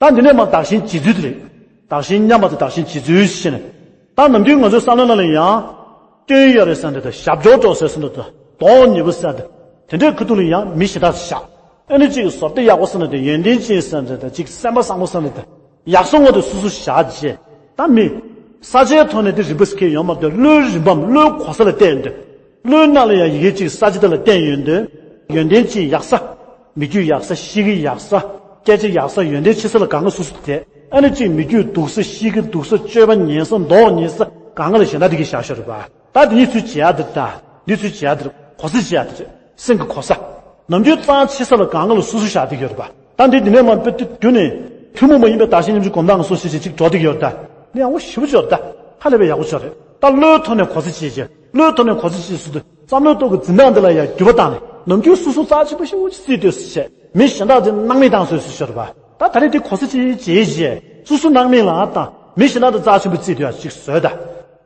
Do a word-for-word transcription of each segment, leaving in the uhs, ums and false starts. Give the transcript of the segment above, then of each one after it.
ད་འདི་ནས་མར་བདག་གཞན་བརྗེ་ཚུལ་དེ་རེད། བདག་གཞན་མཉམ་པ་དང་བདག་གཞན་བརྗེ་ཚུལ་ཞེས་ནས། ད་ནམ་རྒྱུན་ང་ཚོའི་བསམ་བློ་ནང་ལ་ཡང་། སྐྱོན་ཡོད་རེད་ཟེར་འདྲ་དང་ཞབས་འཇོག་འགྲོ་ཟེར་འདྲ་དང་གདོང་ཉེ་པོ་ཟེར་འདྲ། དེ་འདྲའི་ཁ་ཐུག་ལ་ཡང་མི་གཞན་དག་བཞག་ཨ་ནི་གཅིག་བཟོ་ལྟ་ཡག་པོ་ཟེར་འདྲ་དང་ཡོན་ཏན་ཅན་ཟེར་འདྲ་དང་གཅིག་སེམས་པ་བཟང་པོ་ཟེར་འདྲ་དང་ཡག་སོང་བ་དེ་སོ་སོ་བཞག་རྗེས་ད་མི། ས་ཆའི་ཐོག་ནས་དེ་རིམ་པ་སྐྱེ་ཡོང་མ་གཏོགས་བློའི་རིམ་པའམ་བློའི་གོ་ས་ལ་བལྟས་འདོད། བློའི་ནང་ལ་ཡང་ཡི་གེ་གཅིག་ས་ཆ་དེ་ལ་བསྟན་ཡོད་འདོད། ཡོན་ཏན་ཅན་ཡག་ས། མི་རྒྱུད་ཡག་ས། གཤིས་ཀ་ཡག་ས། སྐད་ཆ་ཡག་ས། ཡོན་ཏན་ཆེ་ས་ལ་གང་ག་སོ་སོ་དེ། ཨ་ནི་གཅིག་མི་རྒྱུད་སྡུག་ས། གཤིས་ཀ་སྡུག་ས། སྤྱོད་པ་ངན་ས། མདོག་ངན་ས། གང་ག་ལ་གཞན་དག་དེ་གི་བཞག་ཤོར་བ། ད་དེ་གཉིས་ཚུལ་བྱེད་ཡག་དེ་ད། འདི་ཚུལ་བྱེད་ཡག་དེ་གོ་ས་བྱེད་ཡག་དེ་རེད། སེམས་ཀྱི་གོ་ས། ནམ་རྒྱུན་གཙང་ཆེ་ས་ལ་གང་ག་ལ་སོ་སོ་བཞག་བསྡད་ཀྱི་ཡོད་རེད་པ། ད་འདི་འདི་ནས་མར་དཔེ་དེ་བརྒྱུད་ནས། ཐུན་མོང་མ་ཡིན་པའི་བདག་གཞན་མཉམ་བརྗེ་སྒོམ་སྟངས་སོགས་ཤེས་བྱེད་ཅིག་འགྲོ་བསྡད་ཀྱི་ཡོད་རེད་ད། འདི་ཡག་པོ་ཞེ་པོ་ཅིག་ཡོད་རེད་ད། ཧ་ལས་པའི་ཡག་པོ་ཅིག་ཡོད་རེད། ད་བློའི་ཐོག་ནས་གོ་ས་བྱེད་བྱེད། བློའི་ཐོག་ནས་གོ་ས་བྱེད་ཟེར་དུས་བསམ་བློའི་ཐོག་གི་འཛིན་སྟངས་འདི་ལ་ཡང་འགྱུར་བ་བཏང་ནས་ནམ་རྒྱུན་སོ་སོ་རྩ་ཆེན་པོ་ཞེ་པོ་ཅིག་བརྩིས་སྡོད་ཟེར་བྱས། མི་གཞན་དག་ཚོས་སྣང་མེད་བཏང་སྲོལ་ཞིག་ཤོར་བ། ད་ད་རེས་འདི་གོ་ས་ཅིག་བྱེད་བྱེད། སོ་སོ་སྣང་མེད་ལ་བཏང་། མི་གཞན་དག་ཚོས་རྩ་ཆེན་པོ་བརྩིས་སྡོད་ཡག་ཅིག་བཟོས་ད།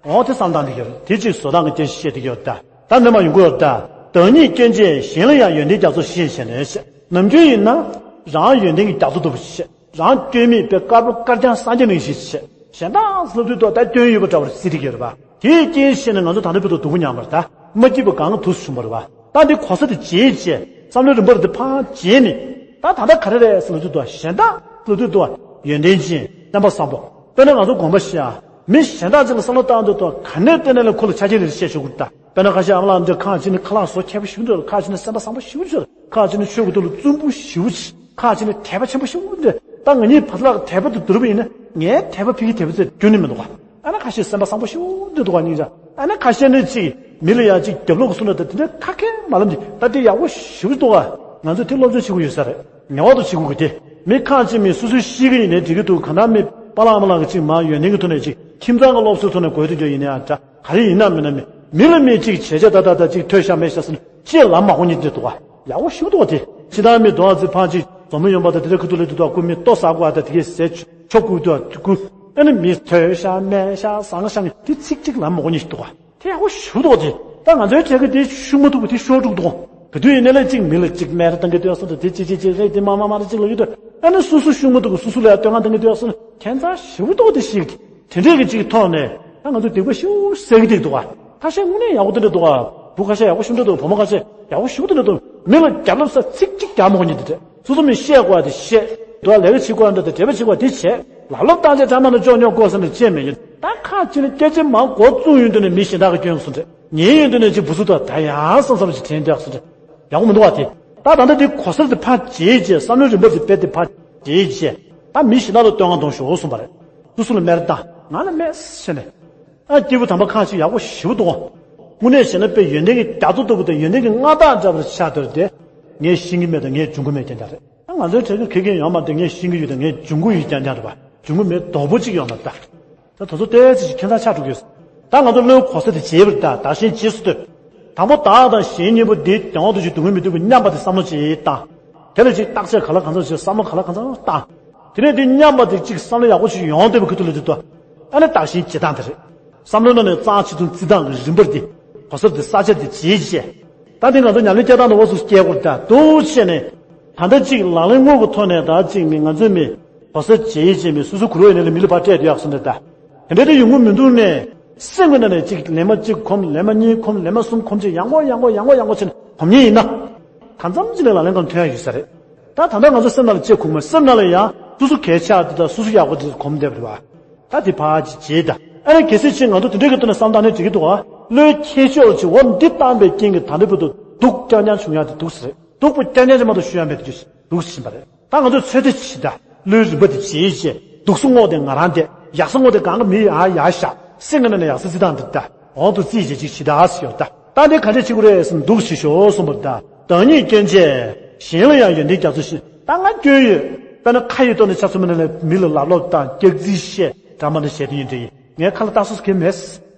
འོ་དེ་བསམ་སྟངས་འདི་ཡོད་རེད། དེ་གཅིག་བཟོ་སྟངས་ཀྱི་སྐད་ཆ་བཤད་འདི་ཡོད་ད། ད་ནས་མར་ཡོང་གི་ཡོད་ད། བདག་ཉིད་སྐྱོན་ཅན་གཞན་ལ་ཡང་ཡོན་ཏན་རྒྱ་མཚོ་བཞིན་བྱས་ནས་བཤད། ནམ་རྒྱུན་ཡིན་ན། རང་ཡོན་ཏན་གྱི་རྒྱ་མཚོ་ལྟ་བུ་བཤད། རང་སྐྱོན་མེད་པའི་དཀར་པོ་དཀར་རྐྱང་སངས་རྒྱས་ནང་བཞིན་བཤད། གཞན་དག་ལབ་དུས་ད་སྐྱོན་ཡོད་པ་འདྲ་བར་བརྩི་འདི་ཡོད་རེད་པ། དེའི་རྐྱེན་བྱས་ནས་ང་ཚོ་ད་ལྟ་བར་དུ་སྡུག་པོ་མྱངས་པ་རེད་ད། མ་སྐྱིད་པ་གང་ག་ཐུག་བྱུང་བ་རེད་པ། ད་འདི་གོ་ས་དེ་བརྗེད་བྱས། བསམ་བློའི་རིམ་པ་རེ་དེ་ཕར་བརྗེད་ནས། ད་ད་ལྟ་ག་རེ་རེད་ཟེར་ལབ་དུས་ད་གཞན་དག་ལབ་དུས་ད་ཡོན་ཏན་ཅན་བསྟན་པ་བཟང་པོ། དཔེར་ན་ང་ཚོ་དགོན་པ་ཞིག་ཡ། མི་གཞན་དག་ཅིག་ལ་བསམ་བློ་བཏང་དུས་ད་ག་ནས་བལྟས་ན་ལས་ཁོ་ལ་ཆ་རྐྱེན་རེ་རེ་བཤད་ཆོག་གི་རེད་ད། དཔེར་ན་ཁ་ཤས་ཨ་མ་ལགས་འདྲ་ཁ་ཅིག་ནི་ཁ་ལག་བཟོ་མཁས་པོ་ཞིག་འདུག་ཁ་ཅིག་ནི་སེམས་པ་བཟང་པོ་ཞིག་འདུག་ཁ་ཅིག་ནི་ཆོས་ཀྱི་ཐོག་ལ་བརྩོན་པོ་ཞིག་འདུག་ཁ་ཅིག་ནི་དད་པ་ཆེན་པོ་ཞིག་འདུག་ད་ང་གཉིས་བར་ལ་དད་པ་དེ་བསྡུར་བ་ཡིན་ན་ངའི་དད་པ་ཕ་གིའི་དད་པ་ཚོས་བསྡུར་ནི་མི་འདུག་ག་ཨ་ན་ཁ་ཤས་སེམས་པ་བཟང་པོ་ཞིག་འདུག་ག་སྙིང་རྗེ། ཨ་ན་ཁ་ཤས་ནི་ཅིག་མི་ལ་ཡང་ཅིག་རྒྱབ་ལོག་གི་གསུང་ན་ད་དེ་འདྲའི་ཁ་མཁས་མ་ལབ་འདི་ད་དེ་ཡག་པོ་ཞིག་འདུག་ག་ང་ཚོས་དེ་སློབ་སྦྱོང་བྱེད་དགོས་ཡོད་ས་རེད། ངེས་པར་དུ་བྱེད་དགོས་ཀྱི་དེ། མི་ཁ་ཅིག་མི་སོ་སོའི་གཤིས་ཀ་ཡིན་ནའི་འགྲིག་གི་འདུག་གང་ལྟར་མི་པཱ་ལགས་ཨ་མ་ལགས་ཀྱི་ཅིག་མ་ཡོན་ཏན་གྱི་ཐོག་ནས་ཅིག་ཁྱིམ་ཚང་གི་སློབ་གསོའི་ཐོག་ནས་དགོས་དུས་ཀྱང་ཡིན་ནའི་ཨ་འདྲ། ག་རེ་ཡིན་ན་མིན་ན་མི་མི་ལ་མི་གཅིག་བྱས་བྱས་ད་ད་ད་གཅིག་ཐོས་ཤག་མེད་ཤག་ཟེར་ནས་ཅེས་ལབ་མ་དགོས་ཉིད་དེ་འདུག་ག་ཡག་པོ་ཞིག་འདུག་ག་དེ་ཕྱི་ནང་མི་དོ་ཨ་ཙི་ཕང་ཅིག་འཛོམས་ཡོང་པ་ད་དེ་འདྲ་ཁུ་ཐུག་ལེ་དུ་དོ་ཀུ་མི་ལྟོ་ཟ་དགོས་ཨ་ད་དེ་གས་ཟས་ཆོ་ཀུ་དུ་ཨ་དུ་ཀུ་ཨ་ནི་མི་ཐོས་ཤག་མེད་ཤག་ཟང་ཤག་དེ་ཚིག་གཅིག་ལབ་མ་དགོས་ཉིད་འདུག་ག་དེ་ཡག་པོ་ཞིག་འདུག་ག་དེ་ད་ང་ཚོའི་གྲས་ཀ་དེ་ཤུགས་མ་ཐུག་པ་དེ་ཤོར་འགྲོ་གི་འདུག་ག་ག་དུས་ཡིན་ནའི་ལ་ཅིག་མི་ལ་ཅིག་མེ་ར་བཏང་གི་དུ་ཨ་སོ་ད་དེ་ཅི་ཅི་ཅི་རེད་དེ་མ་མ་མ་ར་ཅིག་ལ་ཡོད་དུ་ཨ་ནི་སོ་སོ་ཤུགས་མ་ཐུག་གི་སོ་སོ་ལ་ཡ་སྟོན་ཁ་བཏང་གི་དུ་ཨ་སོ་ན་ཁྱད་མཚར་ཞིག་འདུག་ག་དེ་ཤིག་དེ་འདྲས་ཀྱི་ཅིག་ཐོག་ནས་ད་ང་ཚོ་སྡིག་པ་ཤིའུ་ཟེར་གི་འདུག་ག་ཁ་ཤས་དངོས་གནས་ཡག་པོ་དེ་འདྲ་འདུག་ག་བུ་ཁ་ཤས་ཡག་པོ་ཞིག་འདྲ་འདུག་བུ་མོ་ཁ་ཤས་ཡག་པོ་ཞིག་འདྲ་འདུག་མི་ལ་རྒྱབ་ལོབས་ས་ཚིག་གཅིག་རྒྱག་མ་དགོས་ཉིད་དེ་རེད། སོ་སོ་མི་བཤད་དགོས་པ་དེ་བཤད། འདུག་ལས་ཀ་བྱེད་དགོས་པ་འདྲ་དེ་འབྲེལ་བ་བྱེད་དགོས་པ་དེ་བྱས། ལ་ལོབས་བཏང་བྱས་དྲ་མ་ན་ཅོག་ཉོག་དགོས་ཟེར་ནས་བཅད་མེད་ཉིད་ད་ཁ་ཅིག་ནི་སྐད་ཆ་མང་གོ་བཙུགས་ཡོང་དུས་ནས་མི་གཞན་དག་གི་སྐྱོན་སོང་འདྲ་ཉན་ཡོང་དུས་ནས་ཅིག་བུ་སུ་དང་ད་ཡང་བསམ་བསམ་ཞིག་དྲན་བསྡད་སོང་འདྲ་ཡག་པོ་མི་འདུག་བ་དེ། ད་ད་ལྟ་དེ་གོ་སར་དེ་ཕར་བརྗེད་བྱས་བསམ་བློའི་རིམ་པ་དེ་དཔེ་དེ་ཕར་བརྗེད་བྱས་ད་མི་གཞན་དག་ལ་བསྟོད་བསྔགས་གཏོང་ཤོག་གསུངས་པ་རེད། སོ་སོ་ལ་མེར་བཏང་ང་ལ་མེད་ཟེར་ནས། ཨ་སྐྱེས་བུ་དམ་པ་ཁ་ཅིག་ཡག་པོ་ཞེ་པོ་འདུག་དངོས་གནས་བྱས་ན་དཔེ་ཡོན་ཏན་གྱི་རྒྱ་མཚོ་ལྟ་བུ་དང་ཡོན་ཏན་གྱི་མངའ་བདག་འདྲ་བར་ཆགས་དོར་ཏེ། ངས་ཤེས་ཀྱི་མེད་དང་ངས་འབྱུང་གི་མེད་རྐྱང་རྐྱང་རེད། ཨ་ང་ཚོའི་གྲས་ཀྱི་ཁེ་ཁེ་ཡོང་མ་དེ་ངས་ཤེས་ཀྱི་ཡོད་དང་ངས་འབྱུང་གི་ཡོད་རྐྱང་རྐྱང་རེད་པ། འབྱུང་གི་མེད་རྡོག་པོ་གཅིག་ཡོང་མ་ད། ད་དེ་ཚོ་ཏོག་ཙམ་ཞིག་ཁྱད་མཚར་ཆགས་འགྲོ་གི་ཡོད། ད་ང་ཚོ་བློའི་གོ་ས་དེ་བརྗེད་པར་གདའ། བདག་གཞན་བརྗེད་སུ་ལྟོས། དང་པོ་བདག་དང་གཞན་གཉིས་པོ་འདི་དོན་དུ་ཅིག་སྡུག་བསྔལ་མི་སྡུག་པའི་མཉམ་པ་དེ་བསམ་བློ་ཅིག་བཏང་། དེ་ལ་ཅིག་བརྟག་དཔྱད་ག་ལ་གང་འཚམ་བྱས་བསམ་བློ་ག་ལ་གང་འཚམ་བཏང་། དེ་ནས་འདི་མཉམ་པ་དེ་ཅིག་བསམ་བློ་ཡག་པོ་ཞིག་ཡོང་བསྡད་པའི་ཁུ་ཐུག་ལ་དེ་ལྟོས། ཨ་ནི་བདག་གཞན་བརྗེད་སྟངས་དེ་རེད། བསམ་བློའི་ནང་ནས་གཙང་ཆེ་ཆུང་བརྩི་སྟངས་ཀྱི་རིམ་པར་དེ། གོ་སར་དེ་ས་ཆ་དེ་བརྗེད་བྱས། ད་དེ་ང་ཚོ་ཉམས་ལེན་སྐྱེལ་སྟངས་དེ་འོག་སུ་སྐྱེལ་དགོས་ད་འདུག་བྱས་ནས། ད་ལྟ་ཅིག་ལག་ལེན་དངོས་ཀྱི་ཐོག་ནས་ད་ཅིག་མི་ང་ཚོའི་མི། གོ་སར་བརྗེད་བྱས་མི་སོ་སོ་གུ་རུ་ཡིན་ནའི་ལ་མི་ལ་ཕར་སྤྲད་དུ་ཡག་སོང་འདྲ་ད། དེ་འདྲ་དེ་ཡོང་གི་མི་འདུག་ནས། སེམས་ཀྱི་ནང་ནས་གཅིག་ལན་མ་གཅིག་གོམས་ལན་མ་གཉིས་གོམས་ལན་མ་གསུམ་གོམས་བྱས་ཡང་གོ་ཡང་གོ་ཡང་གོ་ཡང་གོ་བྱས་ནས་གོམས་ཉེས་ཡིན་ན། གང་འཚམ་ཅིག་ནས་ལག་ལེན་ཁང་ཐོན་ཡ་ཡོད་ས་རེད། ད་ད་ལྟ་ང་ཚོ་སེམས་ནང་ལ་ཅིག་ཁུག་མ་སེམས་ནང་ལ་ཡང་སོ་སོ་གལ་ཆེ་ཡ་དེ་དང་སོ་སོ་ཡག་པོ་དེ་གོམས་བསྡད་པ་རེད་བ། ད་དེ་ཕར་ཅིག་བརྗེད་ད། ཨ་ནི་གལ་སྲིད་ཅིག་ང་ཚོ་དེ་འདྲའི་གི་ཐོག་ནས་བསམ་བཏང་ནས་འགྲིག་གི་འདུག་བ། བློའི་ཁྱད་ཆོས་ཅིག་འོ་འདི་བཏང་པའི་རྐྱེན་གྱིས་ད་ལྟ་བར་དུ་སྡུག་རྐྱང་རྐྱང་བྱུང་ཡ་དེ་འདུག་ས་རེད། སྡུག་པོ་རྐྱང་རྐྱང་ཅིག་མ་གཏོགས་ཞུ་ཡ་མེད་དེ་འདུག་ཟིན་པ་རེད། ད་ང་ཚོས་ཚོད་ལྟ་བྱེད་ད། བློའི་རིམ་པ་དེ་བརྗེད་བྱས། སྡུག་སོ་ངོ་དེ་ང་རང་དེ། ཡག་སོ་ངོ་དེ་གང་གི་མི་ཡ་ཡ་བཞག་སེམས་ཀྱི་ནང་ནས་ཡག་སོ་རྩི་སྟངས་དེ་ད། འོག་ཏུ་རྩིས་བྱེད་ཅིག་བྱེད་ད་ཟེར་ཡོད་ད། ད་འདི་ག་འདྲས་བྱེད་དགོས་རེད་ཟེར་ན་འདུག་བྱེད་ཤོག་གསུངས་པ་ད། བདག་ཉིད་སྐྱོན་ཅན། གཞན་ལ་ཡང་ཡོན་ཏན་རྒྱ་མཚོ་བཞིན། ད་ང་སྐྱོན་ཡོད། དཔེར་ན་ཁ་ཡི་ཐོག་ནས་ཆ་མཚོན་ན་ལས་མི་ལ་ལབ་ལོབ་དང་སྐྱག་རྫུན་བཤད་འདྲ་མ་འདྲ་བྱས་དེ་ཡིན་འདྲ་ཡིན། ངས་ཁ་ལ་ལྟ་སོ་སོ་གལ་མེད།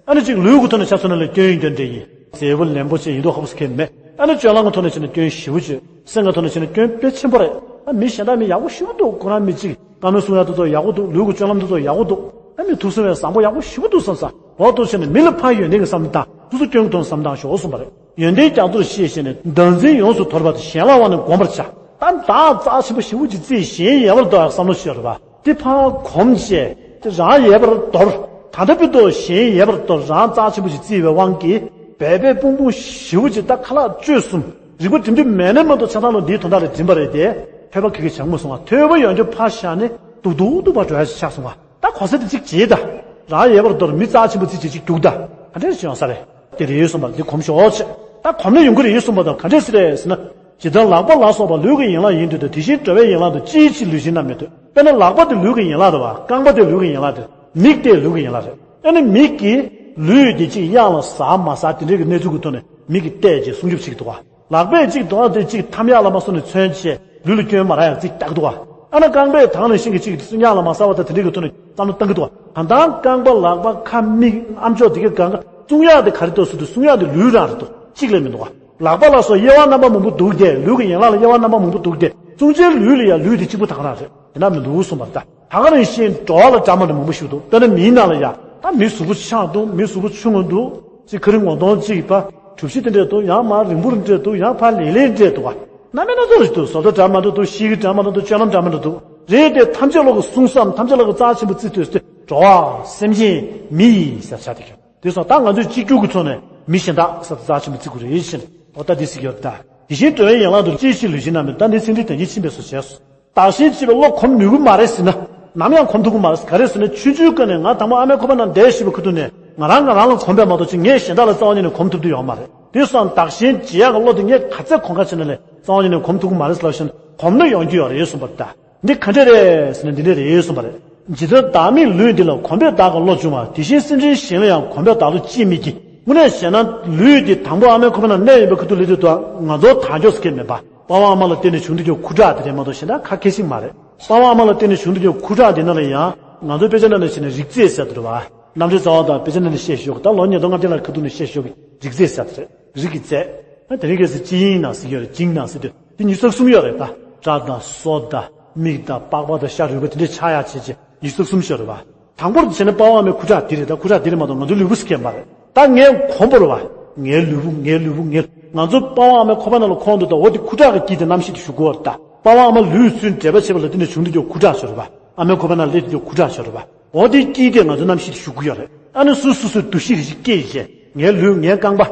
ཨ་ནི་ཅིག་ལུས་ཀྱི་ཐོག་ནས་ཆ་མཚོན་ན་ལ་སྐྱོན་ཡོན་ཏན་འདྲ་ཡིན། མཛེས་པོ་ལེན་པོ་བྱས་ཡིན་མདོག་ཁ་པོ་སུ་གལ་མེད། ཨ་ནི་སྤྱོད་ལམ་གྱི་ཐོག་ནས་བྱས་ན་སྐྱོན་ཞེ་པོ་བྱོས། སེམས་ཀྱི་ཐོག་ནས་བྱས་ན་སྐྱོན་དཔེ་ཆེན་པོ་རེད། ཨ་མི་གཞན་དག་མི་ཡག་པོ་ཞེ་པོ་འདུག་ཁོ་རང་མི་གཅིག་བཀའ་མོལ་གསུང་ཡག་དེ་ཚོ་ཡག་པོ་འདུག་ལུས་ཀྱི་སྤྱོད་ལམ་དེ་ཚོ་ཡག་པོ་འདུག་ཨ་མི་ཐུགས་སེམས་བཟང་པོ་ཡག་པོ་ཞེ་པོ་འདུག་བསམ་ས། འོ་འདུག་བྱས་ནས་མི་ལ་ཕར་ཡོན་ཏན་གྱི་བསམ་བློ་བཏང་། སོ་སོ་སྐྱོན་གྱི་ཐོག་ནས་བསམ་བློ་བཏང་ཞོག་གསུངས་པ་རེད། ཡོན་ཏན་རྒྱ་མཚོར་ཤེས་བྱས་ནས་བདག་འཛིན་ཡོངས་སུ་དོར་བ་དང་གཞན་ལ་དབང་ནས་བསྒོམ་པར་བྱ། ད་བདག་རྩ་ཆེན་པོ་ཞེ་པོ་ཅིག་བརྩིས་གཞན་ཡལ་བར་འདོར་བའི་བསམ་བློ་ཞིག་ཡོད་རེད་པ། དེ་ཕར་གོམས་བྱས། དེ་རང་ཡལ་བར་དོར། ད་ལྟ་བུ་དོ་གཞན་ཡལ་བར་དོར། རང་རྩ་ཆེན་པོ་ཞིག་བརྩིས་པའི་དབང་གིས་སྦས་པའི་དཔུང་དཔུང་ཞེ་པོ་ཅིག་ད་ཁ་ལག་བཅུ་གསུམ། རིག་པ་སྒྲིམ་རྒྱུ་མེད་ན་མ་གཏོགས་ཆ་ཚང་ལ་འདིའི་དོན་དག་ལ་སྒྲིམ་པ་རེད་དེ། ཐོས་པ་ཁ་ཁ་བྱང་མ་སོང་བ། ཐོས་པ་ཡོང་རྒྱུ་ཕར་བཞག་ནས་སྡུག་སྡུག་སྡུག་པ་འགྲོ་ཡ་ཞིག་ཆགས་སོང་བ། ད་གོ་ས་དེ་གཅིག་བྱེད་ད། རང་ཡལ་བར་དོར། མི་རྩ་ཆེན་པོ་བརྩིས་བྱེད་ཅིག་རྒྱུག་ད། ག་འདྲས་ཡོང་ས་རེད། དེ་རེད་གསུངས་པ་འདི་གོམས་ཤོག་ཅེས། ད་གོམས་ན་ཡོང་གི་རེད་གསུངས་པ་དང་ག་འདྲས་སེ་རེད་ཟེར་ན། ཇི་ལྟར་ལག་པ་ལ་སོགས་པ་ལུས་ཀྱི་ཡན་ལག་ཡིན་དུས་དང་། དེ་བཞིན་འགྲོ་བའི་ཡན་ལག་དང་། ཅིའི་ཕྱིར་ལུས་ཞེན་རྣམས་མི་འདོད། དཔེར་ན་ལག་པ་དེ་ལུས་ཀྱི་ཡན་ལག་རེད་བ། རྐང་པ་དེ་ལུས་ཀྱི་ཡན་ལག་རེད། མིག་དེ་ལུས་ཀྱི་ཡན་ལག་རེད། ཨ་ནི་མིག་གིས་ལུས་དེ་གཅིག་གཡང་ལ་ཟ་མ་ཟ་དེ་འདྲའི་གི་གནས་ཚུལ་གྱི་ཐོག་ནས་མིག་གིས་བལྟས་རྗེས་སྲུང་སྐྱོབ་བྱེད་ཀྱི་འདུག་བ། ལག་པས་གཅིག་དོགས་དེ་གཅིག་འཐམ་ཡག་ལ་མ་སོང་ནས་མཚོན་བྱས་ལུས་ལ་སྐྱོན་མ་རག་ཡག་རྩིས་བཏགས་འདུག་བ། ཨ་ན་རྐང་པས་དང་ནས་ཤིང་གི་གཅིག་གཡང་ལ་མ་ཟ་བ་དང་དེ་འདྲའི་གི་ཐོག་ནས་བསམ་བློ་བཏང་གི་འདུག་བ། གང་ལྟར་རྐང་པ་ལག་པ་ཁ་མིག་ཨམ་ཅོག་དེ་གའི་སྒང་ག་བསྲུང་ཡག་དེ་ག་རེ་འདུག་ཟེར་དུས་བསྲུང་ཡག་དེ་ལུས་རང་རེད་འདུག་གཅིག་ལས་མི་འདུག་བ། ལག་པ་ལ་སོགས་དབྱེ་བ་རྣམ་པ་མང་པོ་འདུག་སྟེ། ལུས་ཀྱི་ཡན་ལག་ལ་དབྱེ་བ་རྣམ་པ་མང་པོ་འདུག་སྟེ། བསྲུང་བྱའི་ལུས་ལ་ཡང་ལུས་དེ་གཅིག་པུ་དང་རང་རེད། དེ་འདྲ་མི་འདུག་གསུངས་པ་རེད་ད། ད་ག་ནང་བཞིན་འགྲོ་བ་ལ་འདྲ་མི་འདྲ་མང་པོ་ཞིག་འདུག་དཔེར་ན་མིའི་ནང་ལ་ཡ། ད་མི་གཟུགས་པོ་ཆག་འདུག་མི་གཟུགས་པོ་ཆུང་ངུ་འདུག་ཅིག་ཁ་རི་ངོ་གདོང་གཅིག་ཕར་གྲུ་བཞི་དེ་འདྲས་འདུག་ཡང་མར་རིང་པོར་འདྲས་འདུག་ཡང་ཕར་ལེ་ལེ་འདྲས་འདུག་ག་གནམ་མེད་ན་ཚོ་རེ་འདུག་བཟོ་ལྟ་འདྲ་མི་འདྲ་འདུག་ཤེས་ཀྱི་འདྲ་མི་འདྲ་འདུག་སྤྱོད་ལམ་འདྲ་མི་འདྲ་འདུག་རེད་དེ་ཐམས་ཅད་བློ་གི་བསྲུང་བསམ་ཐམས་ཅད་བློ་གི་རྩ་ཆེན་པོ་བརྩི་འདོད་དེ་འགྲོ་བ་སེམས་ཅན་མི་ཡི་ཟེར་བྱ་དེ་ཁྱོད། དེ་སོང་ད་ང་ཚོས་གཅིག་གྱུར་གྱི་ཚོགས་ནས་མི་གཞན་དག་ཟེར་རྩ་ཆེན་པོ་བརྩི་དགོས་རེད་ཟེར། འོ་ད་འདི་ཟེར་གྱི་ཡོད་ད། དེ་བཞིན་འགྲོ་བའི་ཡན་ལག་དང་། ཅིའི་ཕྱིར་ལུས་ཞེན་རྣམས་མི་འདོད། ད་འདི་ཚིག་འདི་དོན་གྱིས་ཕྱིན་པས་སོ་བྱས་སོ། བདག་གཞན་བརྗེ་བའི་བློ་གོམས་ནུས་ཀྱི་མ་རེད་ཟེར་ན། ནམ་ཡང་གོམས་ཐུབ་ཀྱི་མ་རེད། ག་རེ་ཟེར་ན་ཆུང་ཆུང་སྒང་ནས་ང་དང་པོ་ཨ་མའི་ཁོག་པའི་ནང་བསྡད་བཞིན་པའི་ཁ་ཐུག་ནས་ང་རང་ང་རང་ལ་གོམས་པས་མ་གཏོགས་ཅིག་ངས་གཞན་དག་ལ་རྩ་བ་ཉིད་ནས་གོམས་ཐུབ་ཀྱི་ཡོད་མ་རེད། དེ་སོང་བདག་གཞན་བརྗེ་ཡག་གི་བློ་དེ་ངས་ག་ཚད་གོམས་ཁ་བྱས་ན་ལས་རྩ་བ་ཉིད་ནས་གོམས་ཐུབ་ཀྱི་མ་རེད་ཟེར་ལབ་བཞིན་གོམས་ན་ཡོང་རྒྱུ་ཡོད་རེད་གསུངས་པ་རེད་ད། འདི་ག་འདྲ་རེད་ཟེར་ན་འདི་འདྲ་རེད་གསུངས་པ་རེད། ཇི་ལྟར་བདག་མེད་ལུས་འདི་ལ། གོམས་པས་བདག་གི་བློ་འབྱུང་བ། དེ་བཞིན་སེམས་ཅན་གཞན་ལ་ཡང་། གོམས་པས་བདག་བློ་ཅིས་མི་སྐྱེ། དངོས་གནས་བྱས་ན་ལུས་འདི་དང་པོ་ཨ་མའི་ཁོག་པའི་ནང་གནས་ཡོད་པའི་ཁ་ཐུག་ལས་དུས་དང་ང་ཚོ་དང་ཅོག་སི་ཁེ་མེད་པ། པ་ཕ་ཨ་མ་ལ་བརྟེན་ནས་བྱུང་དུས་ཀྱི་ཁུ་ཁྲག་དེ་རེད་མ་གཏོགས་གཞན་དག་ཁ་ཁེ་ཤིག་མ་རེད། པ་ཕ་ཨ་མ་ལ་བརྟེན་ནས་བྱུང་དུས་ཀྱི་ཁུ་ཁྲག་དེ་ནང་ལ་ཡང་ང་ཚོ་དཔེ་ཆ་ནང་ནས་བྱས་ན་རིགས་རྫས་ཟེར་དེ་རེད་བ། རྣམ་འགྲེལ་རྩ་བ་དང་དཔེ་ཆ་ནང་ནས་བཤད་ཤོག་ད་ལོ་ཉིས་སྟོང་ལྔ་བརྒྱ་ལྷག་ཁ་ཐུག་ནས་བཤད་ཤོག་གི་རིགས་རྫས་ཟེར་དེ་རེད། རིགས་ཀྱི་རྫས། ད་དེ་རིང་ཁ་སང་ཅི་ཡིན་ན་ཟེར་གྱི་རེད། ཇིང་ན་ཟེར་དུས་དེ་ཉི་ཤུ་རྩ་གསུམ་ཡོད་རེད་ད། སྐྲ་དང་སོ་དང་མིག་དང་པགས་པ་དང་ཤ་རུས་པ་དེ་འདྲས་ཆགས་ཡག་བྱས་རྗེས་ཉི་ཤུ་རྩ་གསུམ་ཤོར་རེད་བ། དང་པོར་བྱས་ན་པ་ཕ་ཨ་མའི་ཁུ་ཁྲག་འདི་རེད་ད། ཁུ་ཁྲག་འདི་རེད་མ་གཏོགས་ང་ཚོའི་ལུས་པོ་ཟེར་མཁན་མ་རེད། ད་ངས་གོམས་པ་རེད་བ། ངའི་ལུས་པོ་ངའི་ལུས་པོ་ངའི། ང་ཚོ་པ་ཕ་ཨ་མའི་ཁོག་པའི་ནང་ལ་ཁོང་དུ་ད་འོ་དེ་ཁུ་ཁྲག་གི་དཀྱིལ་དེ་རྣམ་ཤེས་དེ་ཞུགས་དགོས་རེད་ད། པ་ཕ་ཨ་མ་ལུས་ཚུན་འབྲེལ་བ་བྱེད་པ་ལ་བརྟེན་ནས་བྱུང་དུས་ཀྱི་ཁུ་ཁྲག་ཤོར་རེད་བ། ཨ་མའི་ཁོག་པའི་ནང་སླེབས་དུས་ཀྱི་ཁུ་ཁྲག་ཤོར་རེད་བ། འོ་དེ་དཀྱིལ་དེ་ང་ཚོ་རྣམ་ཤེས་དེ་ཞུགས་ཀྱི་ཡོད་རེད། ཨ་ནི་སུ་སུ་སུའི་འདུ་ཤེས་རེ་ཞིག་སྐྱེས་རྗེས་ངའི་ལུས་ངའི་རྐང་པ།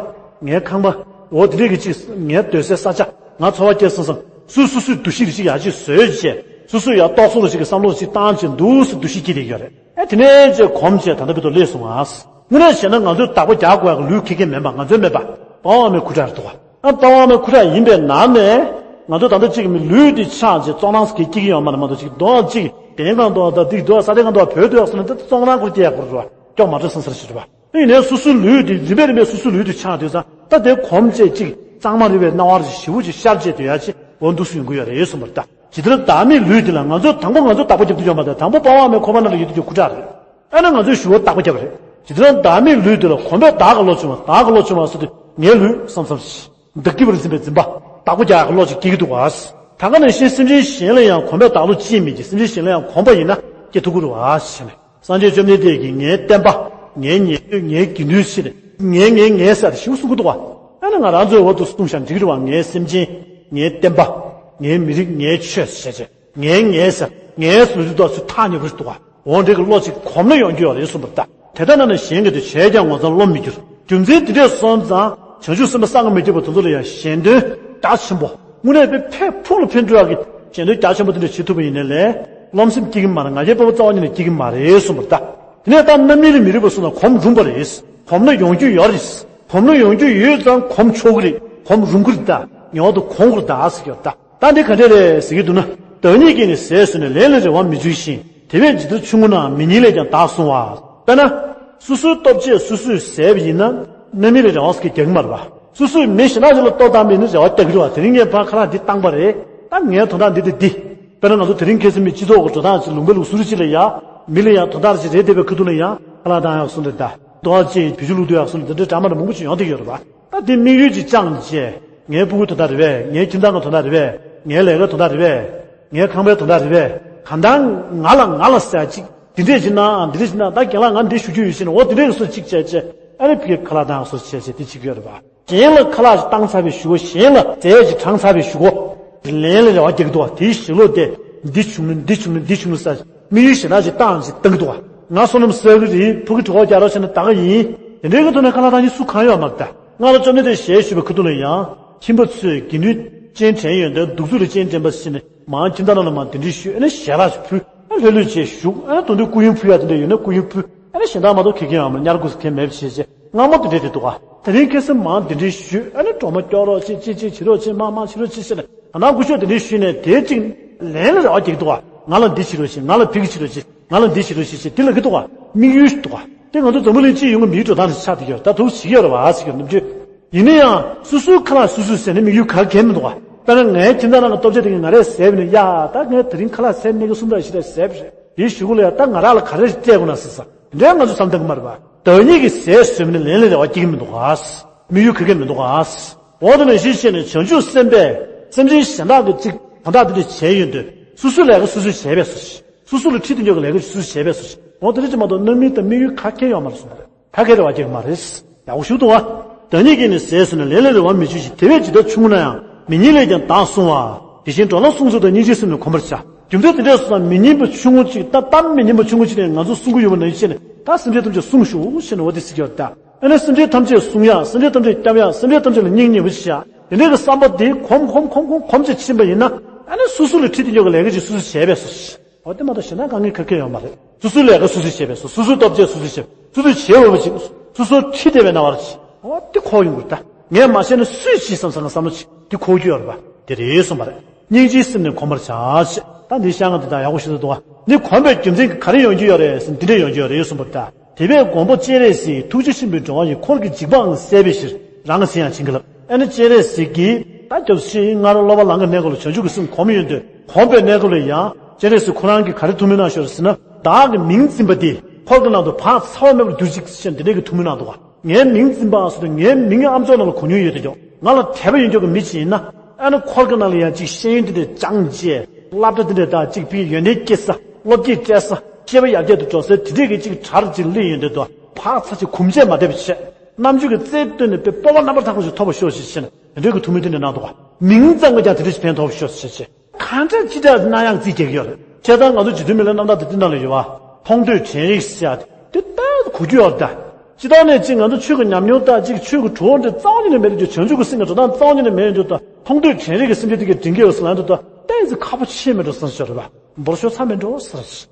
ངའི་ཁང་པ། འོ་དེ་འདྲས་ཀྱི་ཅིག་ངའི་སྡོད་སའི་ས་ཆ། ང་འཚོ་བ་སྐྱེལ་ས་བསམ། སུ་སུ་སུའི་འདུ་ཤེས་རེ་ཞིག་ཡར་ཅིག་བཟོས་རྗེས་སུ་སུ་ཡར་ཏོག་སོ་རེ་ཞིག་གི་བསམ་བློ་ཞིག་བཏང་བྱས་འདུག་སེ་འདུ་ཤེས་སྐྱེས་བསྡད་ཀྱི་ཡོད་རེད། ཨེ་དེ་ནས་ཅིག་གོམས་བྱས་ད་ལྟ་བར་དུ་སླེབས་སོང་ང་། དངོས་གནས་བྱས་ན་ང་ཚོས་བདག་པོ་རྒྱག་དགོས་ཡག་གི་ལུས་ཁེ་ཁེ་མིན་པ་ང་ཚོའི་མེད་པ། པ་ཕ་ཨ་མའི་ཁུ་ཁྲག་རེད་འདུག་ག་ཨ་པ་ཕ་ཨ་མའི་ཁུ་ཁྲག་ཡིན་པའི་ནང་ནས་ང་ཚོ་ད་ལྟ་གཅིག་གི་མི་ལུས་འདི་ཆགས་རྗེས་བཙོག་ནང་སྐྱེ་གི་ཡོད་མ་རེད་མ་གཏོགས་གཅིག་རྡོ་གཅིག་གདན་གང་དུ་བ་དང་འདི་རྡོ་ས་དེ་གང་དུ་བ་བོད་དུ་ཡག་སོང་ན་ད་བཙོག་ནང་སྐོར་སྐྱེ་ཡག་སྐོར་རེད་བ། སྐྱོག་མ་འགྲོ་སང་སར་ཞིག་རེད་བ། ཡིན་ནའི་སོ་སོའི་ལུས་འདི་རིམ་པས་རིམ་པས་སོ་སོའི་ལུས་འདི་ཆགས་དུས་ཙང་ད་དེ་གོམས་བྱས་གཅིག་གཙང་མ་རེད་པས་སྣང་བ་རེ་ཞིབ་པོ་ཅིག་ཤར་བྱས་སྡོད་ཡག་ཅིག་འོ་འདུག་སེ་ཡོང་གི་ཡོད་རེད་གསུངས་པ་རེད་ད། ཇི་ལྟར་བདག་མེད་ལུས་འདི་ལ་ང་ཚོས་དང་པོ་ང་ཚོ་བདག་པོ་རྒྱབ་ཏུ་ཡོད་མ་རེད། དང་པོ་པ་ཕ་ཨ་མའི་ཁོག་པ་ནང་ལ་ཡོད་དུས་ཀྱི་ཁུ་ཁྲག་རེད། ཨ་ནི་ང་ཚོས་ཞུ་བ་བདག་པོ་རྒྱབ་རེད། ཇི་ལྟར་བདག་མེད་ལུས་འདི་ལ་གོམས་པས་བདག་གི་བློ་བྱུང་བ། བདག་གི་བློ་བྱུང་བ་ཟེར་དུས་ངའི་ལུས་བསམ་བསམ་ཞིག་བདག་གིས་པར་འཛིན་པའི་འཛིན་པ། བདག་པོ་རྒྱག་ཡག་གི་བློ་ཅིག་སྐྱེ་གི་འདུག་བ། ད་ག་ནང་བཞིན་སེམས་ཅན་གཞན་ལ་ཡང་གོམས་པས་བདག་བློ་ཅིས་མི་སྐྱེ། སེམས་ཅན་གཞན་ལ་ཡང་གོམས་པ་ཡིན་ན་སྐྱེ་ཐུབ་ཀྱི་རེད་བ་ཞེས་ནས། སངས་རྒྱས་བཅོམ་ལྡན་འདས་ཀྱིས་ངའི་བསྟན་པ། ངའི་ཉེ་དུ། ངའི་དགེ་འདུན་ཞེས་ནས་ངའི་ངའི་ངའི་ཟེར་ཞིག་གསུང་གི་འདུག་བ། ཨ་ནི་ང་རང་ཚོའི་འོག་ཏུ་གསུངས་ཤག་འགྲིག་གི་རེད་བ། ངའི་སེམས་ཅན། ངའི་བསྟན་པ། ངའི་མི་རིགས། ངའི་ཆོས་ཞེས་བྱས། ངའི་ངའི་ཟེར་ངའི་ཟེར་དུས་ཐག་ཉེ་པོ་ཞིག་འདུག་བ། འོ་འདྲའི་གི་བློ་ཅིག་གོམས་ན་ཡོང་རྒྱུ་ཡོད་རེད་གསུངས་པ་རེད་ད། དེ་ལྟ་ན་ནི་གཞན་གྱི་དེ་བྱས་ཀྱང་ངོ་ཚ་རློམ་མི་འགྱུར། རྒྱུ་མཚན་དེ་འདྲས་སོང་ཙང་བྱང་ཆུབ་སེམས་དཔའ་གསང་སྔགས་མི་བསྐྱོད་པ་དེ་ཚོ་ལ་ཡང་གཞན་དོན་རྒྱ་ཆེན་པོ། དངོས་གནས་དཔེ་ཕན་ཕུགས་ལ་ཕན་ཐོགས་ཀྱི་གཞན་དོན་རྒྱ་ཆེན་པོ་དེ་འདྲ་བྱེད་ཐུབ་པ་ཡིན་ནའི་ལས། རློམ་སེམས་སྐྱེ་གི་མ་རེད། ང་རྒྱལ་དཔའ་བོ་རྩ་བ་ཉིད་ནས་སྐྱེ་གི་མ་རེད་གསུངས་པ་རེད་ད། དེ་ནས་ད་རྣམ་སྨིན་ལ་མི་རིགས་པ་སོང་ན་གོམས་རུང་བ་རེད། གོམས་ན་ཡོང་རྒྱུ་ཡོད་རེད། གོམས་ན་ཡོང་རྒྱུ་ཡོད་ཙང་གོམས་ཆོག་གི་རེད། གོམས་རུང་གི་རེད་ད། ངེས་པར་དུ་གོམས་དགོས་རེད་ད་ཟེར་གྱི་ཡོད་ད། ད་འདི་ག་འདྲས་རེད་ཟེར་གྱི་འདུག་ན། བདག་ཉིད་ཀྱིས་ནི་ཟས་ཟོས་ནས་ལས་ལ་རེ་བ་མི་འབྱུང་ཞིང་། དེ་བས་ཇི་ལྟར་ཆུང་ངུ་ན་མི་ཉིད་ལས་ཀྱང་བདག་བསྲུང་བ། དཔེར་ན། སོ་སོའི་ལྟོ་ཆས་སོ་སོས་ཟས་པ་ཡིན་ན་རྣམ་སྨིན་ལ་རེ་བ་ཟེར་གྱི་རྒྱག་གི་མ་རེད་བ། སོ་སོས་མི་གཞན་དག་ཅིག་ལ་ལྟོ་བཏང་བ་ཡིན་ན་རེ་བ་རྒྱག་གི་རེད་བ། དེ་རིང་ངས་ཕར་ཁ་ལག་འདི་བཏང་པ་རེད། ད་ངའི་དོན་དག་འདི་དེ་འདི། དཔེར་ན་ང་ཚོ་དེ་རིང་ཁ་སང་མི་སྤྱི་ཚོགས་ཀྱི་འགྲོ་སྟངས་ཅིག་ལུང་པའི་ལུགས་སྲོལ་ཅིག་ལ་ཡ། མི་ལ་ཡ་དོན་དག་ཅིག་རེད་བསྡད་པའི་ཁ་ཐུག་ལ་ཡ་ཁ་ལག་བཏང་ཡག་སོང་རེད་ད། རྡོ་ཅིག་བེད་སྤྱོད་ལུགས་འདུག་ཡག་སོང་རེད། འདི་འདྲའི་འདྲ་མ་འདྲ་མང་པོ་ཅིག་ཡོང་བསྡད་ཡོད་རེད་བ། ད་དེ་དམིགས་ཡུལ་ཅིག་བཅངས་རྗེས་ངའི་ཕྲུ་གུ་དོན་དག་རེད་པས། ངའི་ཁྱིམ་ཚང་གི་དོན་དག་རེད་པས། ངའི་ལས་ཀའི་དོན་དག་རེད་པས། ངའི་ཁང་པའི་དོན་དག་རེད་པས། གང་ལྟར་ང་ལ་ང་ལ་ཟེར་ཅིག་འདི་འདྲས་ཅིག་གནང་། འདི་འདྲས་ཅིག་གནང་། ད་རྒན་ལགས་ང་འདི་ཞུ་རྒྱུ་ཡོད་ཟེར་ནས་འོ་དེ་འདྲས་སུ་ཅིག་བྱས་བྱས། ཨ་ནི་ཕ་གིར་ཁ་ལག་བཏང་སོགས་བྱས་བྱས་དེ་བྱེད་ཀྱི་ཡོད་རེད་པ། གཞན་ལ་ཁ་ལག་ཅིག་བཏང་ཚར་བའི་གཞུག་གུ། གཞན་ལ་ཟས་ཅིག་དྲངས་ཚར་བའི་གཞུག་གུ། ལན་ལ་རེ་བ་རྒྱག་གི་འདུག་བ། དེའི་ཞེ་ལོག་དེ། འདི་བྱུང་ན་འདི་བྱུང་ན་འདི་བྱུང་ན་ཟེར། དམིགས་ཡུལ་གཞན་དག་ཅིག་བཏང་ཅིག་བཏང་གི་འདུག་ག་ང་བསོད་ནམས་བསགས་ཀྱི་རེད། ཕ་གི་གྲོད་ཁོག་རྒྱག་རོགས་བྱས་ན་ད་ག་ཡིན། དེ་འདྲའི་གི་ཐོག་ནས་ཁ་ལག་བཏང་མཁན་སུ་གང་ཡོད་མ་རེད་ད། སྔ་ལོ་བཅོ་ལྔ་དེ་ཞལ་བཞུགས་པའི་ཁ་ཐུག་ལ་ཡང་ཁྱིམ་པ་ཚོས་དགེ་འདུན་སྤྱན་དྲངས་ཡོན་ཏན་གདུག་རྩུབ་ལ་སྤྱན་དྲངས་པ་ཞིག་ནས་མང་ཁྱིམ་བདག་རྣམས་ལ་མང་གདན་འདྲེན་ཞུས། ཨ་ནི་ཞལ་ལག་ཅིག་ཕུལ། ཨ་ལྷོད་ལྷོད་བྱས་བཞུགས། ཨ་ནི་དོན་དུ་སྐུ་ཡོན་ཕུལ་ཡ་དེ་འདྲ་ཡོད་ན་སྐུ་ཡོན་ཕུལ། ཨ་ནི་གཞན་དག་མ་གཏོགས་ཁེ་ཁེ་ཡང་མ་གཉའ་སྒོ་ཟེར་མཁན་མེད་པ་བྱས་བྱས་སྔ་མོ་དེ་འདྲས་དེ་འདུག་ག་དེ་རིང་ཁ་སང་མང་གདན་འདྲེན་ཞུས། ཨ་ནི་གྲོགས་མོ་སྐྱོར་རོགས་བྱེད། ཅི་ཅི་བྱེད་རོགས་བྱེད། མ་མ་བྱེད་རོགས་བྱེད་ཟེར་ནས་ད་ནང་སྐུ་ཞབས་གདན་འདྲེན་ཞུས་ནས་དེའི་གཅིག་ལན་ལ་རེ་བ་རྒྱག་འདུག་ག་ང་ལ་འདི་བྱེད་རོགས་བྱེད། ང་ལ་ཕ་གི་བྱེད་རོགས་བྱེད། ང་ལ་འདི་བྱེད་རོགས་བྱེད་ཅེས་འདི་ལབ་ཀྱི་འདུག་ག་དམིགས་ཡུལ་ཞིག་འདུག་ག་དེ་ང་ཚོ་འཛམ་བུ་གླིང་སྤྱི་ཡོངས་ཀྱི་མིའི་འགྲོ་སྟངས་ཤིག་ཆགས་བསྡད་ཡོད། ད་དུ་བྱེད་ཀྱི་ཡོད་རེད་བ་ཟེར་གྱི་རྣམ་འགྱུར། ཡིན་ན་ཡང་སོ་སོའི་ཁ་ལག་སོ་སོས་ཟས་ནས་དམིགས་ཡུལ་ག་གེ་མི་འདུག་ག་དཔེར་ན་ངའི་ཁྱིམ་ཚང་ནང་གི་སྟོབས་ཆེ་དེ་གིས་ང་རས་ཟས་པ་ནི་ཡ་ད་ངས་དེ་རིང་ཁ་ལག་ཟས་ནས་གི་གསུམ་ར་བཞི་ར་ཟས་པ་རེད། དེའི་གཞུག་གུ་ལ་ཡ་ད་ང་རང་ལ་ག་རེ་སྤྲད་དགོས་ན་ཟེར་ས་འདྲའི་ང་ཚོ་བསམ་བཏང་གི་མ་རེད་བ། བདག་ཉིད་ཀྱི་ཟས་ཟོས་པ་ནི་ལན་ལ་རེ་བ་སྐྱེ་གི་མི་འདུག་ག་དམིགས་ཡུལ་ག་གེ་མི་འདུག་ག་འོ་དེ་ནང་བཞིན་བྱས་ནས་བྱང་ཆུབ་སེམས་དཔས་སེམས་ཅན་གཞན་དག་གི་གཅིག་དོན་དག་འདི་འདྲ་བྱས་ཡོང་དུས་སོ་སོའི་ལས་ཀ་སོ་སོས་བྱས་པས་སོ་ཞིག་སོ་སོ་ལ་ཁྲིད་དུ་འཇུག་གི་ལས་ཀ་སོ་སོས་བྱས་པས་སོ་ཞིག་འོ་དེ་འདྲ་ཅིག་མ་གཏོགས་རྣམ་སྨིན་དང་དམིགས་ཡུལ་ག་གེ་ཡོད་མ་རེད་གསུངས་པ་རེད། ག་གེ་རེ་བ་རྒྱག་གི་མ་རེད། ཡག་པོ་ཞིག་འདུག་བ། བདག་ཉིད་ཀྱིས་ནི་ཟས་ཟོས་ནས་ལན་ལ་རེ་བ་མི་བྱེད་ཅིག་དེ་བས་ཇི་ལྟར་ཆུང་ངུ་ན་ཡང་མི་སྙན་ལས་ཀྱང་བདག་བསྲུང་བ། དེ་བཞིན་འགྲོ་ལ་བསྲུང་ཚུལ་དང་སྙིང་རྗེའི་སེམས་ནི་གོམས་པར་བྱ། རྒྱུ་མཚན་དེ་འདྲས་སོང་ཙང་མི་སྙན་པ་ཆུང་ངུ་ཅིག་ད་གཏམ་མི་སྙན་པ་ཆུང་ངུ་ཅིག་ནས་ང་ཚོ་གསུང་གི་ཡོད་པ་ནང་བཞིན་ད་སེམས་ཅན་ཐམས་ཅད་བསྲུང་ཤོག་ཞེས་ནས་འོ་དེ་ཟེར་གྱི་ཡོད་ད། ཨ་ནི་སེམས་ཅན་ཐམས་ཅད་བསྲུང་ཡག་སེམས་ཅན་ཐམས་ཅད་སྐྱོབ་ཡག་སེམས་ཅན་ཐམས་ཅད་ལ་སྙིང་ཉེ་བོ་བྱེད་ཡག་དེ་འདྲས་ཀྱི་བསམ་པ་དེ་གོམས་གོམས་གོམས་གོམས་གོམས་ཅིག་ཕྱིན་པ་ཡིན་ན་ཨ་ནི་སོ་སོ་ལ་ཁྲིད་དེ་འཇོག་གི་ལས་ཀ་ཅིག་སོ་སོས་བྱས་པས་སོ། འོ་དེ་མ་གཏོགས་གཞན་དག་དཀའ་ངལ་ག་གེ་ཡོད་མ་རེད། སོ་སོའི་ལས་ཀ་སོ་སོས་བྱས་པས་སོ། སོ་སོའི་སྟོབས་ཆེ་སོ་སོས་བྱས། སོ་སོས་བྱས་འོས་པ་ཅིག་སོ་སོར་ཁྲིད་བསྡད་པའི་སྣང་བ་ཅིག་འོ་དེ་འཁོར་ཡོང་གི་རེད་ད། ངས་མ་བྱས་ན་སུས་བྱེད་བསམ་བསམ་བསམ་བློ་ཅིག་དེ་འཁོར་རྒྱུ་ཡོད་རེད་པ། དེ་རེད་གསུངས་པ་རེད། སྙིང་རྗེའི་སེམས་ནི་གོམས་པར་བྱ་ཞེས། ད་འདིའི་བཤད་ངག་འདི་དག་ཡག་པོ་ཞིག་འདུག་བ། འདི་གོམས་པའི་རྒྱུ་མཚན་གྱིས་ག་རེ་ཡོང་རྒྱུ་ཡོད་རེད་ཟེར་ན་འདི་འདྲས་ཡོང་རྒྱུ་ཡོད་རེད་གསུངས་པ་རེད་ད། དེ་བས་མགོན་པོ་སྤྱན་རས་གཟིགས་ཐུགས་རྗེ་ཆེན་པོའི་སྒྲོལ་བ་ཡིས་འཁོར་གྱི་འཇིགས་པའང་སེལ་བའི་ཕྱིར་རང་གི་མཚན་ཡང་བྱིན་གྱིས་བརླབས། ཨ་ནི་སྤྱན་རས་གཟིགས་ཀྱིས་ད་སྐྱབས་སུ་མཆི་སྔར་སློབ་པ་ལམ་གྱི་གནས་སྐབས་ལ་བྱང་ཆུབ་ཀྱི་སེམས་གོམས་ཡོང་དུས་གོམས་པའི་གནས་སྐབས་ལ་ཡང་སྤྱན་རས་གཟིགས་ཁོ་རང་གིས་ག་རེ་ཐུགས་སྨོན་གནང་ཤོག་ཟེར་ན། བདག་གི་མིང་འཛིན་པ་འདི་འཁོར་གྱི་ནང་དུ་བག་ཚ་བ་མེད་པར་གྱུར་ཅིག་ཅེས་འདི་འདྲའི་གི་ཐུགས་སྨོན་གནང་འདུག་ག་ངའི་མིང་འཛིན་པའང་ཟེར་དུས་ངའི་མིང་ཨམ་ཅོག་ནང་ལ་གོ་མྱོང་ཡོད་དོ་ཀྱང་ང་ལ་དད་པ་ཡོད་མཁན་གྱི་མི་ཅིག་ཡིན་ན། ཨ་ནི་འཁོར་གྱི་ནང་ལ་ཡང་ཅིག་ཤེས་ཡོན་འདི་འདྲས་སྦྱངས་བྱས་སློབ་གྲྭ་འདི་འདྲས་དང་ཅིག་ཕ་གིའི་ཡོན་ཏན་སྐྱེ་ས་བློ་སྐྱེད་སྤྲད་ས་སྐྱེ་བ་ཡར་རྒྱས་དུ་འགྲོ་སའི་དེ་འདྲས་ཀྱི་ཅིག་གྲལ་ཅིག་སླེབས་ཡོང་དུས་དུ་བག་ཚ་ཅིག་གོམས་བྱས་མ་བསྡད་པ་བྱས། རྣམ་དཔྱོད་ཀྱི་རྩལ་བཏོན་ནས་དཔེ་སྤོབས་པ་རྣམ་པར་དག་པ་ཞིག་ཐོབ་པར་ཤོག་ཅེས་བྱས་ནས་དེ་འདྲའི་གི་ཐུགས་སྨོན་འདི་འདྲས་གནང་འདུག་ག་མིང་ཙམ་གྱིས་ཀྱང་དེ་འདྲས་ཞིག་ཕན་ཐོགས་པར་ཤོག་ཅེས་བྱས། གང་འདྲ་ཅི་འདྲ་གནང་ཡག་རྩིས་རྒྱག་གི་ཡོད་རེད། བྱས་ཙང་ང་ཚོ་རྗེ་བཙུན་མི་ལའི་རྣམ་ཐར་དེ་འདི་ནང་ལ་ཡོད་བ། མཐོང་ཐོས་དྲན་རེག་ཟེར་ཡག་དེ་ལྟ་གོ་རྒྱུ་ཡོད་རེད་ད། ཇི་ལྟར་ནས་ཅིག་ང་ཚོ་ཆོས་ཀྱི་ཉམས་མྱོང་དང་ཅིག་ཆོས་ཀྱི་གྲོགས་འདྲ་རྩ་བ་ཉིད་ནས་མེད་དུས་བྱང་ཆུབ་ཀྱི་སེམས་ཀྱི་འགྲོ་སྟངས་རྩ་བ་ཉིད་ནས་མེད་དུས་ད་མཐོང་ཐོས་དྲན་རེག་གི་སེམས་ཅན་དེ་གའི་དྲན་གྱི་ཡོད་ཟེར་ལབ་དུས་ད་ཏོག་ཙམ་ཁག་པོ་ཆེ་མེད་འགྲོ་བསམ་ཞོར་རེད་བ། འབོར་ཤོར་ཚར་མེད་འགྲོ་ཟེར།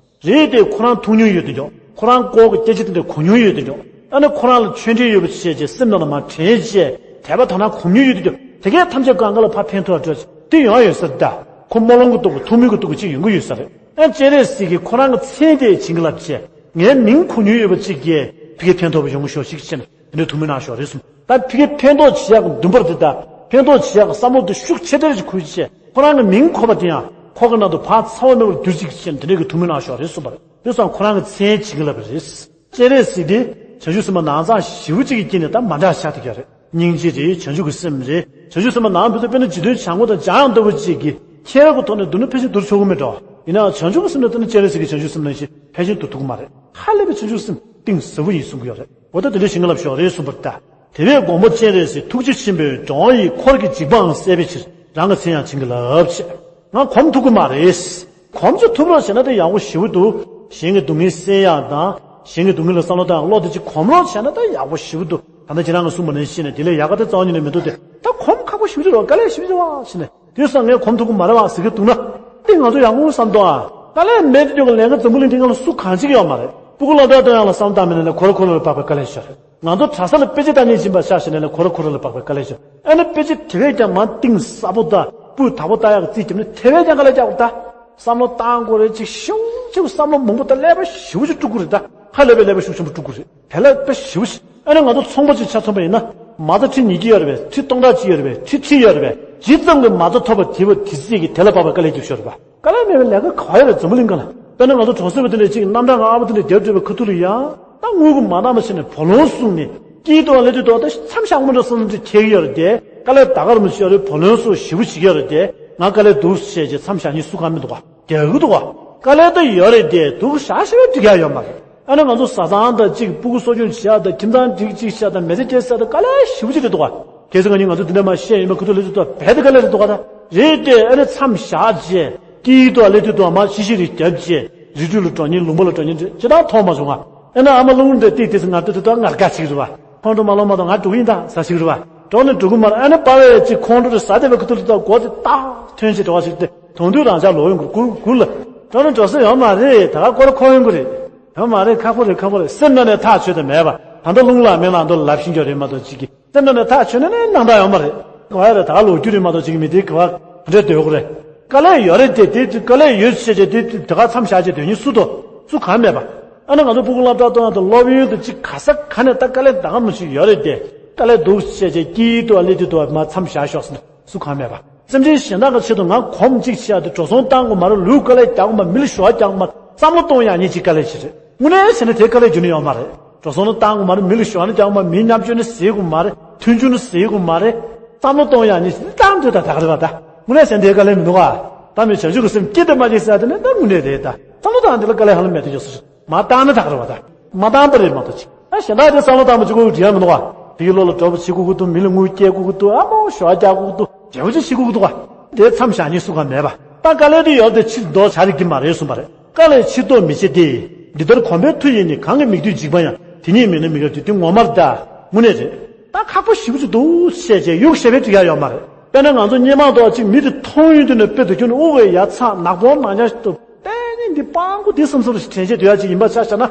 རེད་དེ་ཁོ་རང་མཐོང་མྱོང་ཡོད་དོ་ཀྱང་ཁོ་རང་ལྐོག་གི་སྐད་ཆ་དེ་འདྲ་གོ་མྱོང་ཡོད་དོ་ཀྱང་ཨ་ནི་ཁོ་རང་ལ་ཆོས་འབྲེལ་ཡོད་པ་བྱས་རྗེས་སེམས་ནང་ལ་མར་དྲན་རྗེས་དད་པ་དག་སྣང་གོ་མྱོང་ཡོད་དོ་ཀྱང་དེ་གས་ཐམས་ཅད་གང་ག་ལ་ཕར་ཕན་ཐོགས་འགྲོ་དེ་ཡོང་ཡོད་ས་རེད་ད། ཁོ་རྨོ་ལོང་གི་སྟོབས་ཀྱིས་ཐུགས་སྨོན་གྱི་སྟོབས་ཀྱིས་ཅིག་ཡོང་གི་ཡོད་ས་རེད། ཨ་སྤྱན་རས་གཟིགས་ཀྱིས་ཁོ་རང་གི་མཚན་དེ་བྱིན་གྱིས་བརླབས་བྱས་ངའི་མིང་གོ་མྱོང་ཡོད་པ་ཅིག་གིས་ཕ་གིར་ཕན་ཐོགས་པ་ཡོང་གི་ཤོག་ཅིག་ཅེས་དེ་འདྲའི་ཐུགས་སྨོན་གནང་ཤོག་རེད་གསུངས། ད་ཕ་གིར་ཕན་ཐོགས་བྱེད་ཡག་གི་འདུན་པ་རེད་ད། ཕན་ཐོགས་བྱེད་ཡག་གི་བསམ་བློ་དེ་ཤུགས་ཆེ་ཐལ་ཞིག་འཁུར་བྱས་ཁོ་རང་གི་མིང་གོ་བ་དེ་ཡང་འཁོར་གྱི་ནང་དུ་བག་ཚ་བ་མེད་པར་གྱུར་ཅིག་ཅེས་དེ་འདྲའི་གི་ཐུགས་སྨོན་གནང་ཤོག་རེད་གསུངས་པ་རེད། དེ་སོང་ཁོ་རང་གི་མཚན་བྱིན་གྱིས་བརླབས་པ་རེད། སྤྱན་རས་གཟིགས་དེ་བྱང་ཆུབ་སེམས་དཔའ་ནང་ཚན་ཞེ་པོ་ཅིག་གི་དཀྱིལ་ནས་ད་མ་འདྲ་ཆགས་བསྡད་ཀྱི་རེད། སྙིང་རྗེ་རེད། བྱང་ཆུབ་ཀྱི་སེམས་རེད། བྱང་ཆུབ་སེམས་དཔའ་ནང་བུ་ཚོ་དཔེར་ན་རྗེ་བཙུན་བྱམས་མགོན་དང་འཇམ་དབྱངས་ལྟ་བུ་ཅིག་གིས་ཁྱེད་རང་གི་ཐོག་ནས་མདུན་ལ་ཕལ་ཆེར་བསྡུར་ཆོག་གི་མེད་འགྲོ། ཡིན་ནའང་བྱང་ཆུབ་ཀྱི་སེམས་ལ་བལྟས་ན་སྤྱན་རས་གཟིགས་ཀྱི་བྱང་ཆུབ་སེམས་ནང་བཞིན་ཕལ་ཆེར་བསྡུར་ཐུབ་ཀྱི་མ་རེད། ཧ་ལས་པའི་བྱང་ཆུབ་སེམས་གཏིང་ཟབ་པོ་ཡིན་གསུང་གི་ཡོད་རེད། འོ་ད་དེ་འདྲ་བྱིན་གྱིས་བརླབས་ཤོག་རེད་གསུངས་པ་རེད་ད། དེ་བས་མགོན་པོ་སྤྱན་རས་གཟིགས་ཐུགས་རྗེ་ཆེན་པོའི་སྒྲོན་མེ་ཡིས་འཁོར་གྱི་འཇིགས་པའང་སེལ་བའི་ཕྱིར་རང་གི་མཚན་ཡང་བྱིན་གྱིས་བརླབས་ཅེས། ང་གོམས་ཐུབ་ཀྱི་མ་རེད། གོམས་ཅིག་ཐུབ་རོགས་བྱས་ན་ད་ཡག་པོ་ཞེ་པོ་འདུག་གཞན་གྱི་སྡུག་བསྔལ་སེལ་ཡག་དང་གཞན་གྱི་སྡུག་བསྔལ་ལ་བསམ་བློ་བཏང་ཡག་བློ་དེ་ཅིག་གོམས་རོགས་བྱས་ན་ད་ཡག་པོ་ཞེ་པོ་འདུག་ད་ལྟ་ཁྱེད་རང་གིས་གསུངས་པ་ནང་བཞིན་ནས་དེ་ལས་ཡག་ག་ད་རྩ་བ་ཉིད་ནས་མི་འདུག་སྟེ། ད་གོམས་ཁག་པོ་ཞེ་པོ་ཅིག་རེད་བ། དཀའ་ལས་ཞེ་པོ་ཅིག་རེད་བ་ཟེར་ནས། དེ་སོང་ངས་གོམས་ཐུབ་ཀྱི་མ་རེད་བ་ཟེར་གྱི་འདུག་ན། དེ་ང་ཚོ་ཡག་པོ་བསམ་འདུག་ཨ། དཀའ་ལས་མེད་དུས་ཀྱང་ལས་ཀ་འཛམ་བུ་གླིང་འདི་སྒང་ལ་སུ་གང་བྱེད་ཀྱི་ཡོད་མ་རེད། སྤུ་གུ་སློབ་གྲྭ་གཏོང་ཡག་ལ་བསམ་བློ་བཏང་མིན་ནས་ཁོ་ར་ཁོ་ར་ལ་བབས་པའི་དཀའ་ལས་ཤོར་རེད། ང་ཚོ་གྲྭ་ས་ལ་དཔེ་ཆ་ལྟ་མཁན་ཡིན་པ་ཆ་བཞག་ནས་ཁོ་ར་ཁོ་ར་ལ་བབས་པའི་དཀའ་ལས་ཤོར། ཨ་ནི་དཔེ་ཆ་དེ་བས་ཀྱང་མར་གཏིང་ཟབ་པོ་དང་སྤུས་དག་པོ་ལྟ་ཡག་གི་རྩིས་བརྒྱབ་ནས་དེ་བས་ཀྱང་དཀའ་ལས་རྒྱག་དགོས་ད། བསམ་བློ་བཏང་དགོས་རེད། ཅིག་ཤུགས་ཆེ་བོ་བསམ་བློ་མང་པོ་དང་ཀླད་པ་ཞེ་པོ་ཅིག་དཀྲུག་དགོས་རེད་ད། ཧ་ལས་པའི་ཀླད་པ་ཤུགས་ཆེན་པོ་དཀྲུག་དགོས་རེད། དེ་ལ་དཔེ་ཞེ་པོ་ཞིག་ཨ་ནི་ང་ཚོ་ཚོང་པ་ཅིག་ཆ་མཚོན་པ་ཡིན་ན། མ་རྩ་ཁྲི་ཉིས་བརྒྱ་ཡོད་རེད་པས། ཁྲི་སྟོང་ཕྲག་གཅིག་ཡོད་རེད་པས། ཁྲི་ཁྲི་ཡོད་རེད་པས། ཇི་ཙམ་གྱི་མ་རྩ་ཐོབ་པ་དེ་བ་དེ་ཙམ་གྱིས་དེ་ལ་བབས་པའི་དཀའ་ལས་རྒྱབ་ཤོར་རེད་པ། དཀའ་ལས་མེད་པའི་ལས་ཀ་ག་བ་ཡོད་རེད་འཛམ་བུ་གླིང་སྒང་ལ། དཔེར་ན་ང་ཚོ་གྲོང་གསེབ་པ་དེ་འདྲ་ཅིག་གནམ་གྲང་ང་ཨ་ཕོ་དེ་འདྲ་རྒྱབ་བྲོས་པའི་ཁ་ཐུག་ལ་ཡ། ད་དངུལ་གྱི་མ་འདང་མ་བྱས་ནས་བུ་ལོན་བསྲུངས་ནས་སྐྱིད་དུ་ལས་དུས་ད་མཚམས་བཞག་མི་འགྲོ་བསམ་ཚུལ་ཁྱེར་གྱི་ཡོད་རེད་དེ། དཀའ་ལས་ད་ག་རང་མི་ཤོར་རེད། བུ་ལོན་བསྲུང་ཞེ་པོ་བྱེད་ཀྱི་ཡོད་རེད་དེ། ང་དཀའ་ལས་འདུག་བྱས་རྗེས་མཚམས་བཞག་མཁན་སུ་གང་མི་འདུག་ག་རྒྱག་གི་འདུག་ག་དཀའ་ལས་ད་ཡོད་རེད་དེ་འདུག་བཞག་ཤེས་པའི་འགྲིག་ཡ་ཡོད་མ་རེད། ཨ་ནི་ང་ཚོ་བཟའ་ཚང་དང་གཅིག་སྤུ་གུ་གསོ་སྐྱོང་བྱེད་ཡག་དང་ཁྱིམ་ཚང་སྒྲིག་གཅིག་བྱེད་ཡག་དང་མི་ཚེ་སྐྱེལ་ས་དང་དཀའ་ལས་ཞེ་པོ་ཅིག་རེད་འདུག་ག་གལ་སྲིད་ང་གཉིས་ང་ཚོ་འདི་འདྲ་མ་བཤད་ཡོད་མ་ཁུ་ཐུག་ལས་དུ་ད་བས་དེ་དཀའ་ལས་རེད་འདུག་ག་ད་རེད་དེ། ཨ་ནི་མཚམས་བཞག་རྗེས་སྐྱིད་དུ་ལས་དུ་དུ་མ་ཤི་ཤི་རེ་རྒྱབ་རྗེས་ རི་ཁྲོད་ལ་འགྲོ་མཁན་ལུང་པ་ལ་འགྲོ་མཁན་ཅི་ལྟར་མཐོང་མ་བྱུང་ང་། ཨེ་ན་ཨ་མ་ལུང་རེ་ཏིག་ཏིག་ང་ཏོ་ཏོ་ང་དགའ་ཞིག་རེད་བ། ཁོང་ཁྲོ་མ་ལོང་མ་གཏོགས་ང་འགྲོ་གི་ཡིན་ད་ཟ་ཞིག་རེད་བ། འགྲོ་ནི་འགྲོ་གི་མ་རེད། ཨ་ནི་པ་བས་ཅིག་ཁོང་ཁྲོ་རེ་ཟ་བསྡད་པའི་ཁུ་ཐུ་ལ་ད་སྒོ་དེ་ཏག་ཐོན་ཞིག་འགྲོ་བ་ཞིག་སྟེ་དོན་དུ་རང་ཅག་ལོག་ཡོང་གི་གུར་གུར་ལ། འགྲོ་ནི་འགྲོ་ས་ཡོད་མ་རེད། ད་ག་སྐོར་ཁོ་ཡོང་གི་རེད། ཡོད་མ་རེད། ཁག་པོ་རེད། ཁག་པོ་རེད། སེམས་ནང་ནས་ཐག་ཆོད་དེ་མེད་པ། ད་ལྟ་རླུང་ལ་མེ་ལ་འདོ་ལབ་བཞིན་གྱི་རེད་མ་གཏོགས་ཅིག་གི་སེམས་ནང་ནས་ཐག་ཆོད་ནས་ནས་སྣང་དག་ཡོད་མ་རེད། ག་བ་རེད། ད་ལོ་རྒྱུས་རེད་མ་གཏོགས་ཅིག་མི་དེ་ག་བ་ག་འདྲས་སྡོད་དགོས་རེད། དཀའ་ལས་ཡོད་རེད་དེ་དེ་དཀའ་ལས་ཡོད་བྱས་བྱས་དེ་དེ་ག་མཚམས་བཞག་བྱས་སྡོད་མཁན་སུ་དོ་སུ་གང་མེད་པ། ཨ་ནི་ང་ཚོ་སྤུ་གུ་སློབ་གྲྭ་གཏོང་ཡག་དང་སློབ་ཡོན་དུ་ཅིག་ག་ས་ག་ནས་ད་དཀའ་ལས་ད་ག་མི་ཞིག་ཡོད་རེད་དེ། དཀའ་ལས་སྡུག་བྱས་བྱས་སྐྱིད་དུ་བ་སླེབས་དུས་དུ་བ་མ་མཚམས་བཞག་ཤོག་ཟེར་ན་སུ་གང་མེད་པ། སེམས་ཅན་གཞན་དག་གི་ཆེད་དུ་ང་གོམ་གཅིག་བྱས་ཏེ་འགྲོ་སོང་བཏང་དགོས་མ་རེད། ལུས་དཀའ་ལས་རྒྱག་དགོས་མ་རེད། མི་ལ་ཞུ་བ་རྒྱག་དགོས་མ་རེད། བསམ་བློ་གཏོང་ཡག་ཉིད་ཅིག་དཀའ་ལས་ཅིག་རེད། དངོས་གནས་བྱས་ན་དེ་དཀའ་ལས་རྒྱུ་ནི་ཡོད་མ་རེད། འགྲོ་སོང་ནི་བཏང་དགོས་མ་རེད། མི་ལ་ཞུ་བ་ནི་རྒྱག་དགོས་མ་རེད། མི་མཉམ་སྤྱོད་ནི་ཟེར་དགོས་མ་རེད། མཐུན་འགྱུར་ནི་ཟེར་དགོས་མ་རེད། བསམ་བློ་གཏོང་ཡག་ཉིད་ཅིག་བཏང་འདོད་ད་ད་ག་རེད་བ་ད། དངོས་གནས་བྱས་ན་དེ་དཀའ་ལས་མི་འདུག་ག་ད་མི་བྱང་ཆུབ་ཀྱི་སེམས་སྐྱེ་དང་མ་སྐྱེ་ཟེར་ཡག་དེ་ནི་ད་དངོས་གནས་རེད་ད། བསམ་བློ་བཏང་དེ་ལ་དཀའ་ལས་ཧ་ལམ་མེད་དུ་ཡོད་ས་རེད། མ་བཏང་ན་ད་ག་རེད་བ་ད། མ་བཏང་པ་རེད་མ་གཏོགས་ཅིག་ཨ་གཞན་དག་དེ་བསམ་བློ་བཏང་པ་གཅིག་པོ་འགྲིག་ཡ་མི་འདུག་བ། དེ་གི་བློ་ལ་གྲོགས་པོ་བྱེད་དགོས་ཀྱི་འདུག་མི་ལ་དངུལ་སྐྱེལ་དགོས་ཀྱི་འདུག་ཨ་མོ་ཞོ་རྒྱག་དགོས་ཀྱི་འདུག་འབྲས་བུ་ཅིག་ཤི་དགོས་ཀྱི་འདུག་བ། དེ་མཚམས་བཞག་ཉིན་སུ་གང་མེད་པ། ད་དཀའ་ལས་དེ་ཡོད་དེ་ཕྱིར་ལྡོག་བྱ་རིགས་ཀྱི་མ་རེད་གསུངས་པ་རེད། དཀའ་ལས་ཕྱིར་ལྡོག་མི་བྱེད་དེ། འདི་ལྟར་གོམས་པའི་མཐུ་ཡིས་ནི། གང་གི་མིག་ལྟོས་འཇིགས་པ་ཡང་། དེ་ཉིད་མེད་ན་མི་དགེ་བ་འདོད། དེ་ངོ་མ་རེད་ད། དངོས་གནས་རེད། ད་ཁག་པོ་ཞེ་པོ་ཅིག་འདུག་བཤད་བྱས་ཡུག་བཤད་པའི་འགྲིག་ཡ་ཡོད་མ་རེད། དཔེར་ན་ང་ཚོ་སྔོན་མ་དོ་ཅིག་མི་དེ་མཐོང་ཡོང་དུས་ནས་དཔེ་དུ་ཁྱོད་ནི་དབུགས་ཡ་ཚ་ནག་པོ་ནག་ཉག་ཞིག་འདུག་དཔེ་ནི་འདི་སྤང་པོ་འདི་བསམ་བསམ་ཞིག་དྲན་བྱེད་དུ་ཡ་ཅིག་ཡིན་པ་ཆ་བཞག་ན།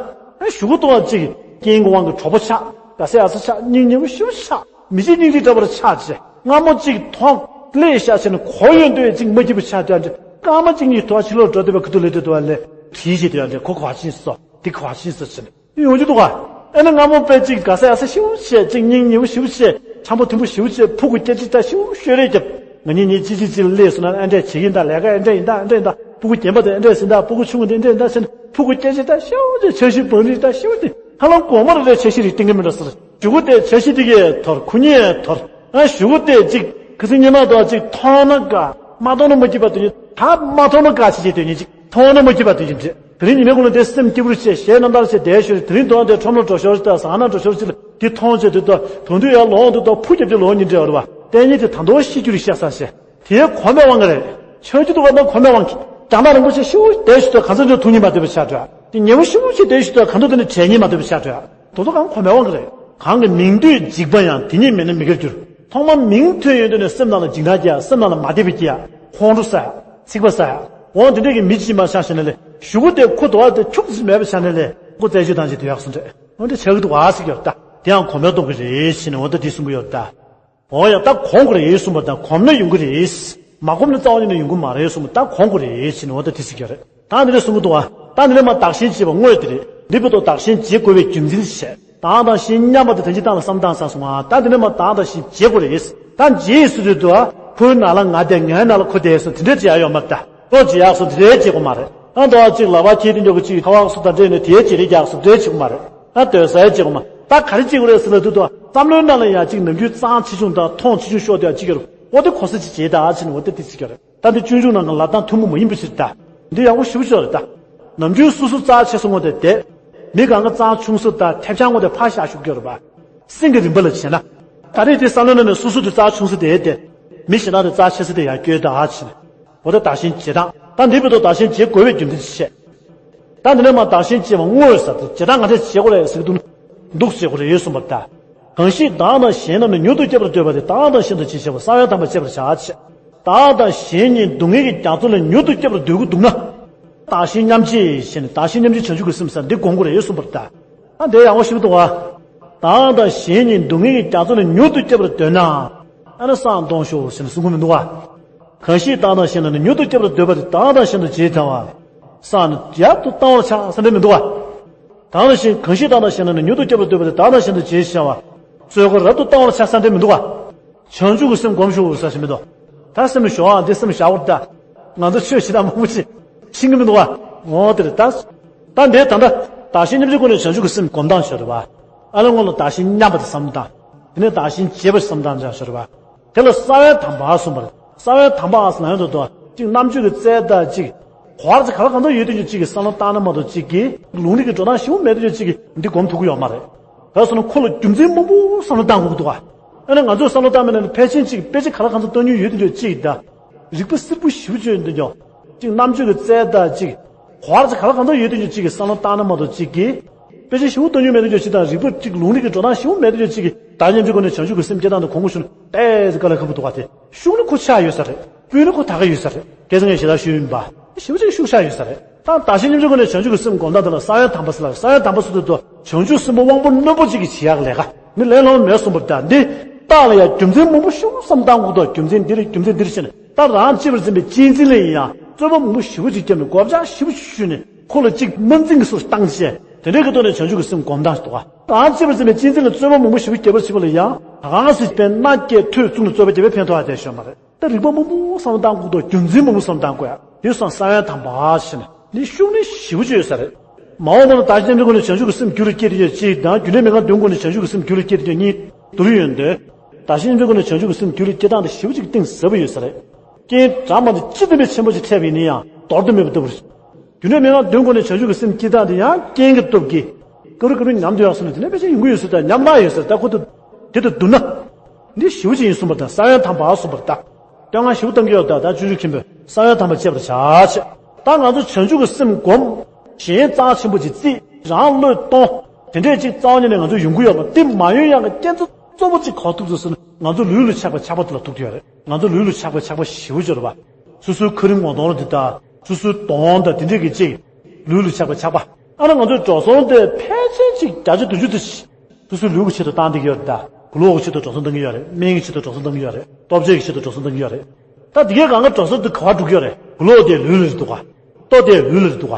ཨ་ཞུ་གུ་ཏོ་ཅིག་རྐྱེན་གྱི་དབང་གིས་གྲོགས་པོ་ཆགས། དགའ་སའི་ཨ་ས་ཆགས། སྙིང་ཉེ་བོ་ཞེ་པོ་ཆགས། མི་གཅིག་སྙིང་རྗེ་འདྲ་པོ་ཆགས་བྱས། སྔ་མོ་གཅིག་མཐོང་ལས་ཤ་ཆེ་ནས་གོ་ཡོང་དུས་གཅིག་མ་སྐྱིད་པོ་ཆགས་དུས་ཨ་འདྲ། སྐར་མ་གཅིག་གཉིས་ཐོག་ཕྱི་ལོགས་འགྲོ་འདོད་པའི་ཁུ་ཐུག་ལས་དུས་དུ་བ་ལས་བྲིས་བྱེད་དུས་ཨ་འདྲ། ཁོ་ག་བ་ཕྱིན་སོ། འདི་ག་བ་ཕྱིན་སོ་ཟེར་ནས་ཡོང་རྒྱུ་འདུག་ག་ཨེ་ན་སྔ་མོ་དཔེ་གཅིག་དགའ་སའི་ཨ་ས་ཞེ་པོ་བྱས། གཅིག་སྙིང་ཉེ་བོ་ཞེ་པོ་བྱས། འཆམ་པོ་མཐུན་པོ་ཞེ་པོ་བྱས། ཕྲུ་གུ་སྐྱེ་གཅིག་ད་ཞེ་པོ་ཤོད་རེས་རྒྱབ། ང་གཉིས་གཉིས་གཅིག་གཅིག་གཅིག་ལ་སླེབས་སོང་ན་ཨེ་འདྲས་བྱེད་ཀྱིན་ད། ལས་ཀ་ཨེ་འདྲས་ཡིན་ད། ཨེ་འདྲས་ཡིན་ད། ཕྲུ་གུ་རྒན་པ་དེ་ཨེ་འདྲས་ཟིན་ད། ཕྲུ་གུ་ཆུང་ངུ་དེ་ཨེ་འདྲས་ཡིན་ད་ཟེར་ནས་ཕྲུ་གུ་སྐྱེ་གཅིག་ད་ཞེ་པོ་དེ་འཆར་གཞི་བང་རིམ་ད་ཞེ་པོ་དེ་ཧ་ལམ་གོང་མ་རེ་རེ་འཆར་གཞི་རིགས་བཏིང་གི་མི་འདྲ་ཟེར། གཞུག་གུ་དེ་འཆར་གཞི་དེ་གས་དོར། ཁོ་གཉིས་དོར། ཨ་གཞུག་གུ་དེ་གཅིག་ཁ་སང་སྔོན་མ་དོ་གཅིག་མཐོང་ན་དགའ། མ་མཐོང་ན་མ་སྐྱིད་པ་དོན་གཉིས། ད་མ་མཐོང་ན་དགའ་བྱེད་བྱེད་དོན་གཉིས་གཅིག་མཐོང་ན་མ་སྐྱིད་པ་དོན་གཉིས་འདྲེ། དེ་རིང་ཉི་མའི་གུང་ལ་དེ་སེམས་སྐྱིད་པོ་བྱས་གཞས་རྣམ་ཐར་བྱས་བསྡད་ཤོར། དེ་རིང་དོན་དེ་ཁྲོམ་ལ་འགྲོ་ཤོར་ད་ཟ་ཁང་ནང་འགྲོ་ཤོར་ཅིག་ལ་དེ་མཐོང་བྱས་དེ་དོ་དོན་དུ་ཡར་ལོང་དུ་དོ་ཕུ་རྒྱབ་ཀྱི་ལོང་ཉིན་འདྲེ་བར་བ་དེ་གཉིས་དེ་ད་དོ་ཤི་རྒྱུ་རེད་ཤ་ས་བྱས། དེའི་གོམས་པའི་དབང་གིས་རེད། ཆོས་རྒྱུད་དུ་བ་ན་གོམས་པའི་དབང་གིས་རྒྱང་ཐག་རིང་པོ་ཆེ་ཤི་བོ་བསྡད་ཤི་དུས་གང་ས་འཇོག་ཐུག་ཉིན་མ་སྡོད་པའི་ཆ་འདྲ། དེ་ཉེ་བོ་ཤི་བོ་ཆེ་བསྡད་ཤི་དུས་གང་ཐུག་དེ་ནི་བྲལ་ཉིན་མ་སྡོད་པའི་ཆ་འདྲ། དོ་དོ་གང་གོམས་པའི་དབང་གིས་རེད། གང་གི་མིང་འདོད་འཇིགས་པ་ཡང་། དེ་ཉིད་མེད་ན་མི་དགེར་འགྱུར། ཐོག་མར་མིང་ཐོས་ཡོང་དུས་ནས་སེམས་ནང་ལ་འཇིགས་སྣང་སྐྱེ་ཡ། སེམས་ནང་ལ་མ་བདེ་བ་སྐྱེ་ཡ། ཁོང་ཁྲོ་ཟ་ཡ། ཚིག་པ་ཟ་ཡ། འོང་དེ་འདྲས་ཀྱི་མི་གཅིག་མ་ཆགས་བྱས་ནས་ལས་གཞུག་གུ་དེ་ཁུ་དོ་བ་དེ་འཁྱུག་ཙམ་མེད་པ་ཆགས་ནས་ལས་ཁོ་རྩད་གཅོད་བཏང་བྱེད་དུ་ཡག་སོང་འདྲ། འོང་དེ་ཆགས་ཀྱི་འདུག་བ་ཟེར་གྱི་ཡོད་ད། དེ་ཡང་གོམས་པའི་སྟོབས་ཀྱིས་རེད་ཟེར་ནས་འོ་ད་དེ་གསུང་གི་ཡོད་ད། འོ་ཡ་ད་གོམས་དགོས་རེད་གསུངས་པ་དང་གོམས་ན་ཡོང་གི་རེད། མ་གོམས་ན་རྩ་བ་ཉིད་ནས་ཡོང་གི་མ་རེད་གསུངས་པ་ད་གོམས་དགོས་རེད་ཟེར་ནས་འོ་ད་དེ་ཟེར་གྱི་རེད། ད་འདི་འདྲ་གསུང་གི་འདུག་བ། ད་འདི་འདྲ་མ་བདག་གཞན་བརྗེ་བ་དངོས་དེ་རེད། འདི་བོད་དུ་བདག་གཞན་བརྗེ་དགོས་པའི་རྒྱུ་མཚན་ཞེས་བདག་དང་གཞན་མཉམ་པ་དེ་དོན་གྱི་སྟངས་ལ་བསམ་བཏང་ས་སོང་བ། ད་འདི་འདྲ་མ་བདག་དང་གཞན་བརྗེ་དགོས་རེད། ད་བརྗེ་ཡི་སུ་དུས་དུ་ཁོའི་ནང་ལ་ང་བསྡད་ངའི་ནང་ལ་ཁོ་བསྡད་སོང་དེ་འདྲ་བརྗེ་ཡ་ཡོད་མ་རེད་ད། ལོ་བརྗེ་ཡག་སོང་དེ་འདྲ་བརྗེ་དགོས་མ་རེད། ཨ་འདྲ་བ་གཅིག་ལག་པ་ཁྱེར་དུས་འཇོག་གི་གཅིག་ཁ་བ་སོ་ད་འདྲེས་ནས་དེའི་བརྗེ་རེས་རྒྱག་སོང་དེ་བརྗེ་དགོས་མ་རེད། ཨ་སྡོད་ས་ཡ་བརྗེ་དགོས་མ། ད་ག་རེ་བརྗེ་དགོས་རེད་ཟེར་ལ་དུས་དུ་བསམ་བློའི་ནང་ལ་ཡ་གཅིག་ནམ་རྒྱུན་གཙང་ཆེ་ཆུང་དང་མཐོང་ཆེ་ཆུང་ཤོར་དེ་ཡ་གཅིག་ཡོད་རེད། འོ་དེ་གོ་ས་གཅིག་བརྗེ་ད་ཨ་ཕྱིན་འོ་དེ་དེ་གཅིག་ཡོད་རེད། ད་འདི་ཆུང་ཆུང་ནང་གི་ལབ་སྟངས་ཐུན་མོང་མ་ཡིན་པ་ཞིག་རེད་ད། འདི་ཡག་པོ་ཞེ་པོ་ཅིག་རེད་ད། ནམ་རྒྱུན་སོ་སོ་རྩ་ཆེ་ས་ངོ་དེ་བསྡད། མི་གང་ག་རྩ་ཆུང་ས་དང་ཐེབས་ཆག་ངོ་དེ་ཕར་བཞག་ཞུགས་ཀྱི་ཡོད་རེད་པ། སེམས་ཀྱི་རིམ་པ་ལ་བྱས་ན། ད་རེས་དེ་བསམ་བློ་ནང་ནས་སོ་སོ་དེ་རྩ་ཆུང་ས་དེ་བསྡད། མི་གཞན་དག་དེ་རྩ་ཆེ་ས་དེ་ཡར་བསྐྱོད་ད་ཨ་ཕྱིན། འོ་ད་བདག་གཞན་བརྗེ་སྟངས་ད་འདི་བོད་དུ་བདག་གཞན་བརྗེ་དགོས་པའི་རྒྱུ་མཚན་ཅིག་བཤད། ད་འདི་ནས་མ་བདག་གཞན་བརྗེ་བ་དངོས་ཟེར་ཏེ་བརྗེ་སྟངས་ང་འདྲ་བྱེད་དགོས་རེད་ཟེར་གི་འདུག་འདུག་ཟེར་དགོས་རེད་གསུངས་པ་ལྟར། གང་ཞིག་བདག་དང་གཞན་རྣམས་ནི། མྱུར་དུ་སྐྱོབ་པར་འདོད་པ་དེ། བདག་དང་གཞན་དུ་བྱེད་བྱ་བ། ས་བོན་དམ་པ་བཅད་པར་བྱ་ཞེས། བདག་དང་གཞན་གཉིས་སྡུག་བསྔལ་གྱི་རྒྱ་མཚོ་ལས་མྱུར་དུ་སྐྱོབ་པར་འདོད་ཀྱི་འདུག་ན། བདག་གཞན་མཉམ་བརྗེ་ཞེས་ནས་བདག་གཞན་མཉམ་བརྗེ་བྱང་ཆུབ་ཀྱི་སེམས་ཟེར་འདི་སྒོམ་དགོས་རེད་གསུངས་པ་ལྟར། ཨ་འདི་ཡག་པོ་ཞིག་འདུག་བ། བདག་དང་གཞན་གཉིས་སྡུག་བསྔལ་གྱི་རྒྱ་མཚོ་ལས་མྱུར་དུ་སྐྱོབ་པར་འདོད་ན། ཨ་ནི་བསང་གཏོང་ཤོག་ཟེར་ནས་གསུང་གི་མི་འདུག་བ། གང་ཞིག་བདག་དང་གཞན་རྣམས་ནི། མྱུར་དུ་སྐྱོབ་པར་འདོད་པ་དེ། བདག་དང་གཞན་དུ་བྱེད་བྱ་བ། བསང་ནི་ཡར་དུ་བཏང་བར་བྱ་ཟེར་འདྲ་མི་འདུག་བ། བདག་དང་གཞན་གང་ཞིག་བདག་དང་གཞན་རྣམས་ནི། མྱུར་དུ་སྐྱོབ་པར་འདོད་པ་དེ། བདག་དང་གཞན་དུ་བྱེད་བྱ་བ། བཙོས་ཁ་རབ་ཏུ་བཏང་བར་བྱ་ཟེར་འདྲ་མི་འདུག་བ། བྱང་ཆུབ་ཀྱི་སེམས་སྒོམ་ཤོག་ཟེར་ཞིག་མི་འདུག་ད་སེམས་ཞོག་ཨ་འདི་སེམས་བཞག་པར་ད། ང་ཚོ་ཆོས་བྱེད་སྟངས་མང་པོ་ཅིག་ཤེས་ཀྱི་མི་འདུག་བ། འོ་དེ་རེད་ད། ད་འདི་ད་ལྟ་བདག་གཞན་མཉམ་བརྗེའི་སྒོ་ནས་བྱང་ཆུབ་ཀྱི་སེམས་སྒོམ་སྟངས་ཤོད་རེད་བ། ཨ་ལས་སྔོན་ལ་བདག་གཞན་མཉམ་པ་དེ་བསམ་བློ་བཏང་། དེ་ནས་བདག་གཞན་བརྗེ་བ་བསམ་བློ་བཏང་བྱ་ཤོད་རེད་བ། དེ་ལ་ས་བོན་དམ་པ་གསུངས་པ་རེད། ས་བོན་དམ་པ་ཟེར་ན་ཡོད་དོ། གཅིག་རྣམ་དཔྱོད་ཀྱི་རྩལ་དང་གཅིག་གོ་བ་ག་ལ་གང་འདྲ་ཡོད་དུས་ཀྱི་གཅིག་གི་བསམ་བློ་བཏང་ན་མ་གཏོགས་གཅིག་གི་ལུང་རིགས་ཀྱི་འགྲོ་སྟངས་ཞིབ་མོ་མེད་དུས་ཀྱི་གཅིག་གི་འདི་སྒོམ་ཐུབ་ཀྱི་ཡོད་མ་རེད། ག་རེ་ཟེར་ན་ཁོ་ལ་རྒྱུ་མཚན་མང་པོ་བསམ་བློ་བཏང་དགོས་ཀྱི་འདུག་ག་ཨ་ནི་ང་ཚོས་བསམ་བློ་བཏང་མེད་ན་ནི་ཕལ་ཆེར་གཅིག་དཔེ་ཆ་ག་ལ་གང་འདྲ་བཏང་མྱོང་ཡོད་དུས་ཀྱི་གཅིག་དང་། རིག་པ་སིལ་བུ་ཞིབ་བརྗོད་འདི་ཀྱང་། གཅིག་རྣམ་དཔྱོད་ཀྱི་རྩལ་དང་གཅིག་གོ་བ་ཅིག་ག་ལ་གང་འདྲ་ཡོད་དུས་ཅིག་གི་བསམ་བློ་བཏང་ན་མ་གཏོགས་ཅིག་གི། དཔེ་ཆ་ཞིབ་པོ་བཏོན་རྒྱུ་མེད་དུས་ཅིག་དང་རིག་པ་ཅིག་ལུང་རིགས་ཀྱི་འགྲོ་སྟངས་ཞིབ་པོ་མེད་དུས་ཅིག་གི་བདག་ཉིད་ཀྱི་སྒོ་ནས་བྱང་ཆུབ་ཀྱི་སེམས་སྐྱེ་སྟངས་དེ་གོང་གོ་ཞུ་ན་ཏོག་ཙམ་དཀའ་ལས་ཁག་པོ་འདུག་ག་དེ། ཤུགས་ནི་ཁོ་ཆགས་ཡོད་ས་རེད། སྤུས་ནི་ཁོ་དག་གི་ཡོད་ས་རེད། གལ་སྲིད་ངས་ཞེ་དྲག་ཞུས་ཡིན་པ། ཞིབ་པོ་ཅིག་ཤུགས་ཆགས་ཡོད་ས་རེད། ད་བདག་གཞན་མཉམ་བརྗེའི་སྒོ་ནས་བྱང་ཆུབ་ཀྱི་སེམས་སྒོམ་སྟངས་དེ་ལ་ས་བོན་དམ་པ་ཟེར་ལ། ས་བོན་དམ་པ་ཟེར་དུས་དུ་བྱང་ཆུབ་སེམས་དཔའ་དབང་པོ་རྣོན་པོ་ཅིག་གིས་བྱེད་ཡག་ལས་ཀ་ནི་ལས་སླ་པོ་མེད་གསུངས་པ་རེད། ད་འདི་རྟགས་ལ་ཡང་རྒྱུ་མཚན་མང་པོ་ཞིབ་པོ་བསམ་བཏང་དགོས་འདུག་རྒྱུ་མཚན་འདི་རེད། རྒྱུ་མཚན་འདི་རེད་ཟེར་ནས། ད་རང་གཅེས་པར་འཛིན་པའི་གཅེས་འཛིན་ལ་ཡིན་ཡང་རྩོད་པ་མང་པོ་ཞེ་པོ་ཅིག་བརྒྱབ་ནས་སྒོ་བཅག་ཞེ་པོ་ཅིག་ཞུས་ནས་ཁོ་ལ་ཅིག་དམར་འཛིང་གི་སོར་བཏང་བྱས། དེ་འདྲའི་གི་ཐོག་ནས་བྱང་ཆུབ་ཀྱི་སེམས་སྒོམ་སྟངས་ཤིག་འདུག་ག་རང་གཅེས་པར་འཛིན་པའི་གཅེས་འཛིན་ལ་རྩོད་པ་མང་པོ་ཞེ་པོ་བརྒྱབ་པར་བྱེད་པ་ལ་ཡང་ད་གང་སྲིད་པའི་མནའ་སྐྱེལ་ཐོད་བཙུགས་ནས་རྩོད་པ་བརྒྱབ་པའི་ཕན་ཐོགས་ཨ་དེ་ཤོད་མ་རེད། ད་རིག་པ་མང་པོ་བསམ་བློ་བཏང་དགོས་འདུག་རྒྱུ་མཚན་མང་པོ་བསམ་བློ་བཏང་དགོས་ཡ། དེ་སོང་ས་བོན་དམ་པ་ཞེས་ནས་འདི་ཤུགས་ནི་ཞེ་པོ་ཅིག་ཡོད་ས་རེད། མ་འོངས་པ་ན་བདག་གཞན་མཉམ་བརྗེའི་སྒོ་ནས་བྱང་ཆུབ་ཀྱི་སེམས་རྒྱུད་ལ་སྐྱེས་ཏེ་ཡོད་ཅེས་དང་། རྒྱུ་འབྲས་མན་ངག་བདུན་སྒོ་ནས་བྱང་ཆུབ་ཀྱི་སེམས་རྒྱུད་ལ་སྐྱེས་ཏེ་ཡོད་གཉིས་བསྡུར་ཡོད་འདོད། བདག་གཞན་མཉམ་བརྗེའི་སྒོ་ནས་བྱང་ཆུབ་ཀྱི་སེམས་རྒྱུད་ལ་སྐྱེ་སྟངས་དེ་ཞེ་པོ་ཅིག་གཏིང་ཟབ་པོ་ཡོད་ས་རེད། རྐྱེན་འདྲ་མིན་ཅིག་ཅི་ཙམ་པའི་ཆེན་པོ་ཅིག་འཕྲད་པ་ཡིན་ན་ཡང་འདོར་དུ་མེད་པ་ལྟ་བུ་རེད། རྒྱུ་འབྲས་མན་ངག་བདུན་སྒོ་ནས་བྱང་ཆུབ་ཀྱི་སེམས་སྐྱེ་སྟངས་དེ་ཡང་རྐྱེན་གྱི་སྟོབས་ཀྱིས། སྐབས་རེ་སྐབས་རེ་ཉམས་བསྡད་ཡག་སོང་ན་དེ་ནས་དཔེ་ཆ་ཡོང་གི་ཡོད་ཟེར། ད་ཉམས་སྣང་ཡོད་ཟེར། ད་ཁོ་ཚོ་དེ་དང་བསྡུར་ན། འདི་ཞེ་པོ་ཅིག་ཡིན་གསུངས་པ་དང་། ས་བོན་དམ་པ་གསུངས་པ་རེད་ད། བསྟོད་བསྔགས་ཞེ་པོ་བཏང་གི་ཡོད་ད། ད་སྤྱོད་འཇུག་མཁན་པོས་ས་བོན་དམ་པ་བཅས་པར་བྱ་ཞེས། ད་ང་ཚོ་བྱང་ཆུབ་ཀྱི་སེམས་སྒོམ། གཞན་རྩ་ཆེན་པོ་ཅིག་བརྩིས། རང་བློས་གཏོང་། དེ་འདྲས་ཅིག་རྩ་བ་ཉིད་ནས་ང་ཚོ་ཡོང་གི་ཡོད་མ་རེད། དེ་མ་ཡོང་ཡག་གི་རྐྱེན་རྩ་གཙོ་བོ་ཅིག་ག་པར་ཐུག་འདུག་ཟེར་ན། ང་ཚོ་ལུས་ལ་ཆགས་པའི་ཆགས་པ་དེ་ལ་ཐུག་གི་ཡོད་རེད། ང་ཚོ་ལུས་ལ་ཆགས་པའི་ཆགས་པ་ཞེ་པོ་ཅིག་ཡོད་རེད་པ། སོ་སོའི་ཁ་རིང་ངོ་གདོང་ར་འདི་དང་། སོ་སོའི་གདོང་དང་དེ་འདྲས་ཀྱི་ཅིག་ལུས་ལ་ཆགས་པའི་ཆགས་པ། ཨ་ནི་ང་ཚོའི་འགྲོ་སོང་དེ་ཕལ་ཆེར་ཅིག་བརྒྱ་ཆ་བདུན་ཅུ་དེ། སོ་སོའི་ལུས་ཀྱི་ཆེད་དུ་བཏང་བསྡད་ཀྱི་ཡོད་རེད་ད། གོས་ལོག་གི་ཆེད་དུ་འགྲོ་སོང་བཏང་གི་ཡོད་རེད། སྨན་གྱི་ཆེད་དུ་འགྲོ་སོང་བཏང་གི་ཡོད་རེད། ལྟོ་ཆས་ཀྱི་ཆེད་དུ་འགྲོ་སོང་བཏང་གི་ཡོད་རེད། ད་དེ་གའི་སྒང་ག་འགྲོ་སོང་དེ་ག་པར་འགྲོ་གི་ཡོད་རེད། གོས་ལོག་དེ་ལུས་ལ་རེད་འདུག་ག་ལྟོ་དེ་ལུས་ལ་རེད་འདུག་ག་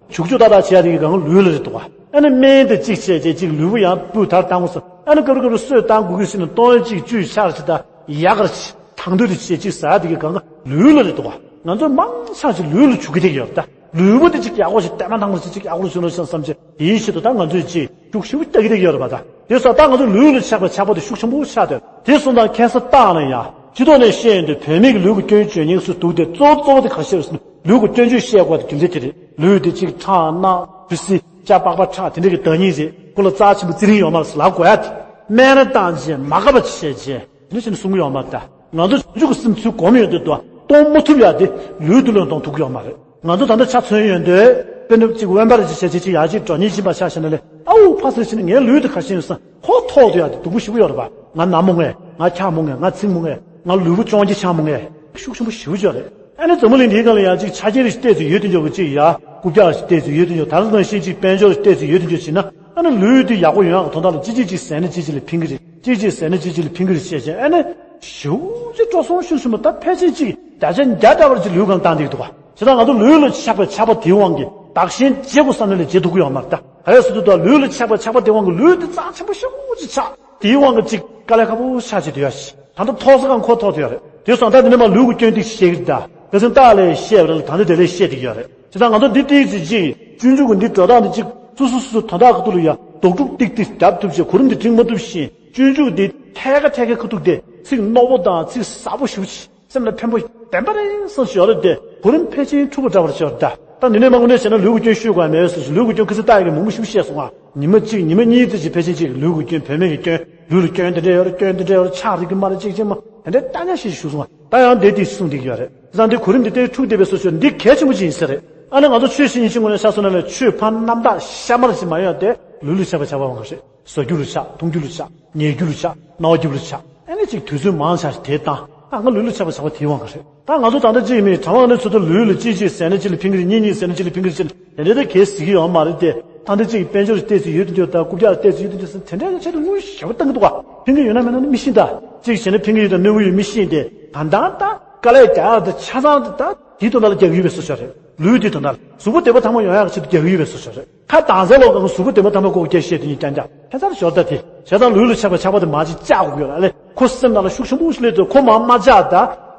བྱུག་བྱུག་ཏག་ཏག་བྱེད་ཡ་དེ་གའི་སྒང་ག་ལུས་ལ་རེད་འདུག་ག་ཨ་ནི་སྨན་དེ་གཅིག་བྱས་རྗེས་གཅིག་ལུས་པོ་ཡང་སྤུས་དར་བཏང་དགོས་ས། ཨ་ནི་སྐབས་རེ་སྐབས་རེ་གསོས་བཏང་དགོས་ཀྱི་ཟེར་ནས་སྟོང་གཅིག་བཅུ་ཆར་ཅིག་དང་ཡག་གར་ཅིག་དང་དོད་དེ་བྱས་གཅིག་ཟ་ཡ་དེ་གའི་སྒང་ག་ལུས་ལ་རེད་འདུག་ག་ང་ཚོ་མང་ཆེ་ཅིག་ལུས་ལ་བྱུག་གི་བསྡད་ཀྱི་ཡོད་རེད་ད། ལུས་པོ་དེ་ཅིག་ཡག་པོ་ཞིག་བསྟེན་པ་བཏང་པ་ཞིག་ཅིག་ཡག་པོ་བྱུང་ན་བསམ་བྱས་དེའི་ཆེད་དུ་ད་ང་ཚོས་ཅིག་ཤུགས་ཆེན་པོ་རྒྱག་གི་བསྡད་ཀྱི་ཡོད་རེད་པ། ད་དེ་སོགས་ད་ང་ཚོ་ལུས་ལ་ཆགས་པའི་ཆགས་པ་དེ་ཤུགས་ཆེན་པོ་ཆགས་བསྡད། དེ་སོང་ཙང་ཁ་སང་བརྟགས་ན་ཡང་སྤྱི་ཐོག་ནས་བཤད་ཡོང་དུས་བུད་མེད་ཀྱི་ལུས་ཀྱི་སྐྱོན་བརྗོད་མཁན་སུ་འདུག་སྟེ། གཙོ་བོ་གཙོ་བོ་དེ་ག་རེ་བཤད་རེད་ཟེར་ན། ལུས་ཀྱི་སྐྱོན་བརྗོད་བཤད་དགོས་པ་དེ་རྒྱུ་མཚན་དེ་རེད། ལུས་དེ་ཅིག་ཁྲག་རྣག་བུ་སྲི་ལྕགས་པགས་པ་ཁྲག་དེ་འདྲ་གི་བདག་ཉིད་རེད། ཁོ་ལ་རྩ་ཆེན་པོ་རྩི་རིན་ཡོད་མ་རེད་ཟེར་ལབ་དགོས་ཡ་དེ། སྨན་ར་བཏང་བྱས་མ་དགའ་བ་བྱས་བྱས་དེ་འདྲ་བྱས་ནས་གསུང་གི་ཡོད་མ་རེད་ད། ང་ཚོ་བྱང་ཆུབ་ཀྱི་སེམས་ཚུར་སྒོམ་ཡོང་དུས་དུ་གཏོང་མ་ཐུབ་ཡ་དེ་ལུས་འདི་ལོན་གཏོང་ཐུབ་ཀྱི་ཡོད་མ་རེད། ང་ཚོ་ད་ལྟ་ཆ་མཚོན་ཡོང་དུས་དཔེར་ན་གཅིག་དབེན་པ་རེ་ཅིག་བྱས་བྱས་ཅིག་ཡར་ཅིག་འགྲོ་སྙིང་ཕྱིན་པ་ཆ་བཞག་ན་ལས། ཨའུ་ཕ་སེ་ཕྱིན་ནས་ངའི་ལུས་དེ་ག་ཤེས་ཡོང་ས། ཁོ་ཐོག་ཏུ་ཡ་དེ་སྡུག་པོ་ཞེ་པོ་ཡོད་རེད་པ། ང་ན་མོ་ངས། ང་འཁྱག་མོ་ངས། ང་ཚིག་མོ་ངས། ང་ལུས་པོ་ཅོང་ཅེ་ཆག་མོ་ངས། ཤུགས་ཆེན་པོ་ཞེ་པོ་ཅིག་ཡོད་རེད། ཨ་ནི་འཛམ་བུ་གླིང་འདིའི་སྒང་ལ་ཡང་ཅིག་ཆ་རྐྱེན་རེ་ཞིག་བལྟས་ཚེ་ཡོད་དེ་འཇོག་གི་ཅིག་ཡ། རྐུབ་བཀྱག་རེ་ཞིག་བལྟས་ཚེ་ཡོད་དེ་འཇོག་ད་རེས་ནང་བཞིན་ཅིག་དཔལ་འབྱོར་རེ་བལྟས་ཚེ་ཡོད་དེ་འཇོག་བྱས་ན། ཨ་ནི་ལུས་དེ་ཡག་པོ་ཡོང་ཡག་གི་དོན་དག་ལ་གཅིག་གཅིག་གཅིག་ཟས་ནས་གཅིག་གཅིག་ལ་ཕན་གི་རེད། གཅིག་གཅིག་ཟས་ནས་གཅིག་གཅིག་ལ་ཕན་གི་རེད་བཤད་བྱས། ཨ་ནི་ཞེ་པོ་ཅིག་འགྲོ་སོང་ཤུགས་ཆེན་པོ་ད་ཕལ་ཆེར་ཅིག་བརྒྱ་ཆ་བརྒྱ་འདྲ་བར་ཅིག་ལུས་སྒང་བཏང་བསྡད་ཀྱི་འདུག་ག་བྱས་ཙང་ང་ཚོ་ལུས་ལ་ཆགས་པའི་ཆགས་པ་དེའི་དབང་གིས་བདག་གཞན་བརྗེ་དགོས་བསམ་ནས་ལས་བརྗེ་ཐུབ་ཀྱི་ཡོད་མ་རེད་ད། ག་རེ་ཟེར་དུས་ད་ལུས་ལ་ཆགས་པའི་ཆགས་པ་དེའི་དབང་གིས་ལུས་དེ་རྩ་ཆེན་པོ་ཞེ་པོ་ཅིག་ཆགས། དེའི་དབང་གིས་ཅིག་དཀའ་ལས་ཁག་པོ་ཆགས་བྱས་བསྡད་ཡོད་ཞིག་ད་ལྟ་ཐོག་ས་སྒང་ཁོ་ཐོག་ཏུ་ཡོད་རེད། དེ་སོང་ད་དེ་ནས་མར་ལུས་ཀྱི་སྐྱོན་ཏིག་བཤད་ཀྱི་རེད་ད། ཁ་སང་རྟགས་ལས་བཤད་པ་རེད་ལ། ད་ལྟ་དེ་ལས་བཤད་བསྡད་ཀྱི་ཡོད་རེད། བྱས་ཙང་ང་ཚོ་འདི་ཏིག་ཙམ་ཅིག་སྤྱོད་འཇུག་གི་འདི་འགྲོ་སྟངས་འདི་ཅིག་སོ་སོ་སོ་སོ་དོན་དག་གི་ཐོག་ལ་ཡ་རྡོག་སྒྲུབ་ཏིག་ཏིག་རྒྱབ་ཐུབ་བྱས། གོ་རིམ་འདི་འཁྲིད་མ་ཐུབ་བཞིན་སྤྱོད་འཇུག་འདི་ཐད་ཀ་ཐད་ཀའི་ཁ་ཐུག་དེ་ཚིག་རྣོ་པོ་དང་ཚིག་ཟབ་པོ་ཞེ་པོ་ཅིག་སེམས་ལ་ཕན་པོ་བདེན་པ་རེད་བསམ་ཞོར་དེ་གོ་རིམ་ཕལ་ཆེར་འཁྲུག་པ་འདྲ་བར་ཤོར་ད། ད་འདི་ནས་མ་དངོས་གནས་བྱས་ན་ལུས་ཀྱི་སྐྱོན་ཞུ་དགོས་མེད་ཟེར་ཞིང་། ལུས་ཀྱི་སྐྱོན་ཁ་སང་རྟགས་ཡིན་མང་པོ་ཞིག་བཤད་སོང་ང་། ཉི་མ་གཅིག་ཉི་མ་གཉིས་ཙམ་ཅིག་ཕལ་ཆེར་ཅིག་ལུས་ཀྱི་སྐྱོན། བུད་མེད་ཀྱི་སྐྱོན། ལུས་ལ་སྐྱོན་འདི་འདྲ་ཡོད་རེད། སྐྱོན་འདི་འདྲ་ཡོད་རེད། ཆགས་རིགས་ཀྱི་སྨ་རེད། གཅིག་ཅིག་མ་དེ་འདྲའི་ལྟ་ཉག་ཞིག་ཞུ་སོང་ང་། ད་ཡང་འདི་དེ་གསུངས་བསྡད་ཀྱི་ཡོད་རེད། བྱས་ཙང་འདི་གོ་རིམ་འདི་ལྟར་འཁྲུག་བསྡད་པའི་སོ་སོ་འདི་གལ་ཆེན་པོ་ཅིག་ཡིན་ས་རེད། ཨ་ནི་ང་ཚོ་ཆོས་བཤད་མཁན་གྱི་ངོས་ནས་ཆ་བཞག་ན་ལས་ཆོས་ཕར་རྣམ་དག་གཤའ་མར་ཅིག་མ་ཡོང་དེ་ལུས་ལ་ཆགས་པའི་ཆགས་པ་འོང་གི་རེད། ཟ་རྒྱུ་ལ་ཆགས། འཐུང་རྒྱུ་ལ་ཆགས། ཉལ་རྒྱུ་ལ་ཆགས། རྣ་བ་རྒྱུ་ལ་ཆགས། ཨ་ནི་ཅིག་དུས་ཚོད་མང་ཆ་ཞིག་དེ་བཏང་། ད་ང་ལུས་ལ་ཆགས་པའི་ཆགས་པ་དེའི་དབང་གིས་རེད། ད་ང་ཚོ་ད་ལྟ་གཅིག་མིན་གྲྭ་པ་ནི་ཚོ་ད་ལུས་ལ་གཅིག་གཅིག་ཟས་ན་གཅིག་ལ་ཕན་གི་རེད། གཉིས་གཉིས་ཟས་ན་གཅིག་ལ་ཕན་གི་རེད་ཟེར་དེ་འདྲ་ད་གས་ཟེར་གི་ཡོད་མ་རེད་དེ། ད་ལྟ་གཅིག་དཔལ་འབྱོར་བལྟས་ཚེ་ཡོད་དུ་འགྱུར། ད་རྐུབ་བཀྱག་བལྟས་ཚེ་ཡོད་དུ་འགྱུར་ཟེར་དེ་འདྲ་ཡང་ཆེད་དུ་དངུལ་ཞེ་པོ་བཏང་གི་འདུག་ག་ཕན་གི་ཡོད་ན་མེད་ན་ནི་མི་ཤེས་ད། གཅིག་བྱས་ན་ཕན་གི་ཡོད་དང་གནོད་གི་ཡོད་མི་ཤེས་ཏེ། ད་ལྟ་ད་དཀའ་ལས་རྒྱག་ཡག་དེ་ཆ་ཚང་དེ་ད་དེའི་དོན་དག་ལ་རྒྱག་གི་ཡོད་པའི་བཟོ་ཞིག་རེད། ལུས་དེའི་དོན་དག་ལ། གཟུགས་པོ་བདེ་པོ་ཐང་པོ་ཡོང་ཡག་གི་ཆེད་དུ་རྒྱག་གི་ཡོད་པའི་བཟོ་ཞིག་རེད། ཁ་དྭངས་གསལ་ལོག་གང་གཟུགས་པོ་བདེ་པོ་ཐང་པོ་ལྐོག་རྒྱག་བཤད་དེ་ཉིད་རྐྱང་རྐྱང་ཁྱད་མཚར་ཞོར་ད་དེ། བྱས་ཙང་ལུས་ལ་ཆགས་པའི་ཆགས་པ་དེ་མར་ཅིག་བཅག་དགོས་ཀྱི་ཡོད་རེད་ལེ། ཁོ་སེམས་ནང་ལ་ཤུགས་ཆེན་པོ་ཞིག་སླེབས་དུས་ཁོ་མར་མ་བཅག་ད།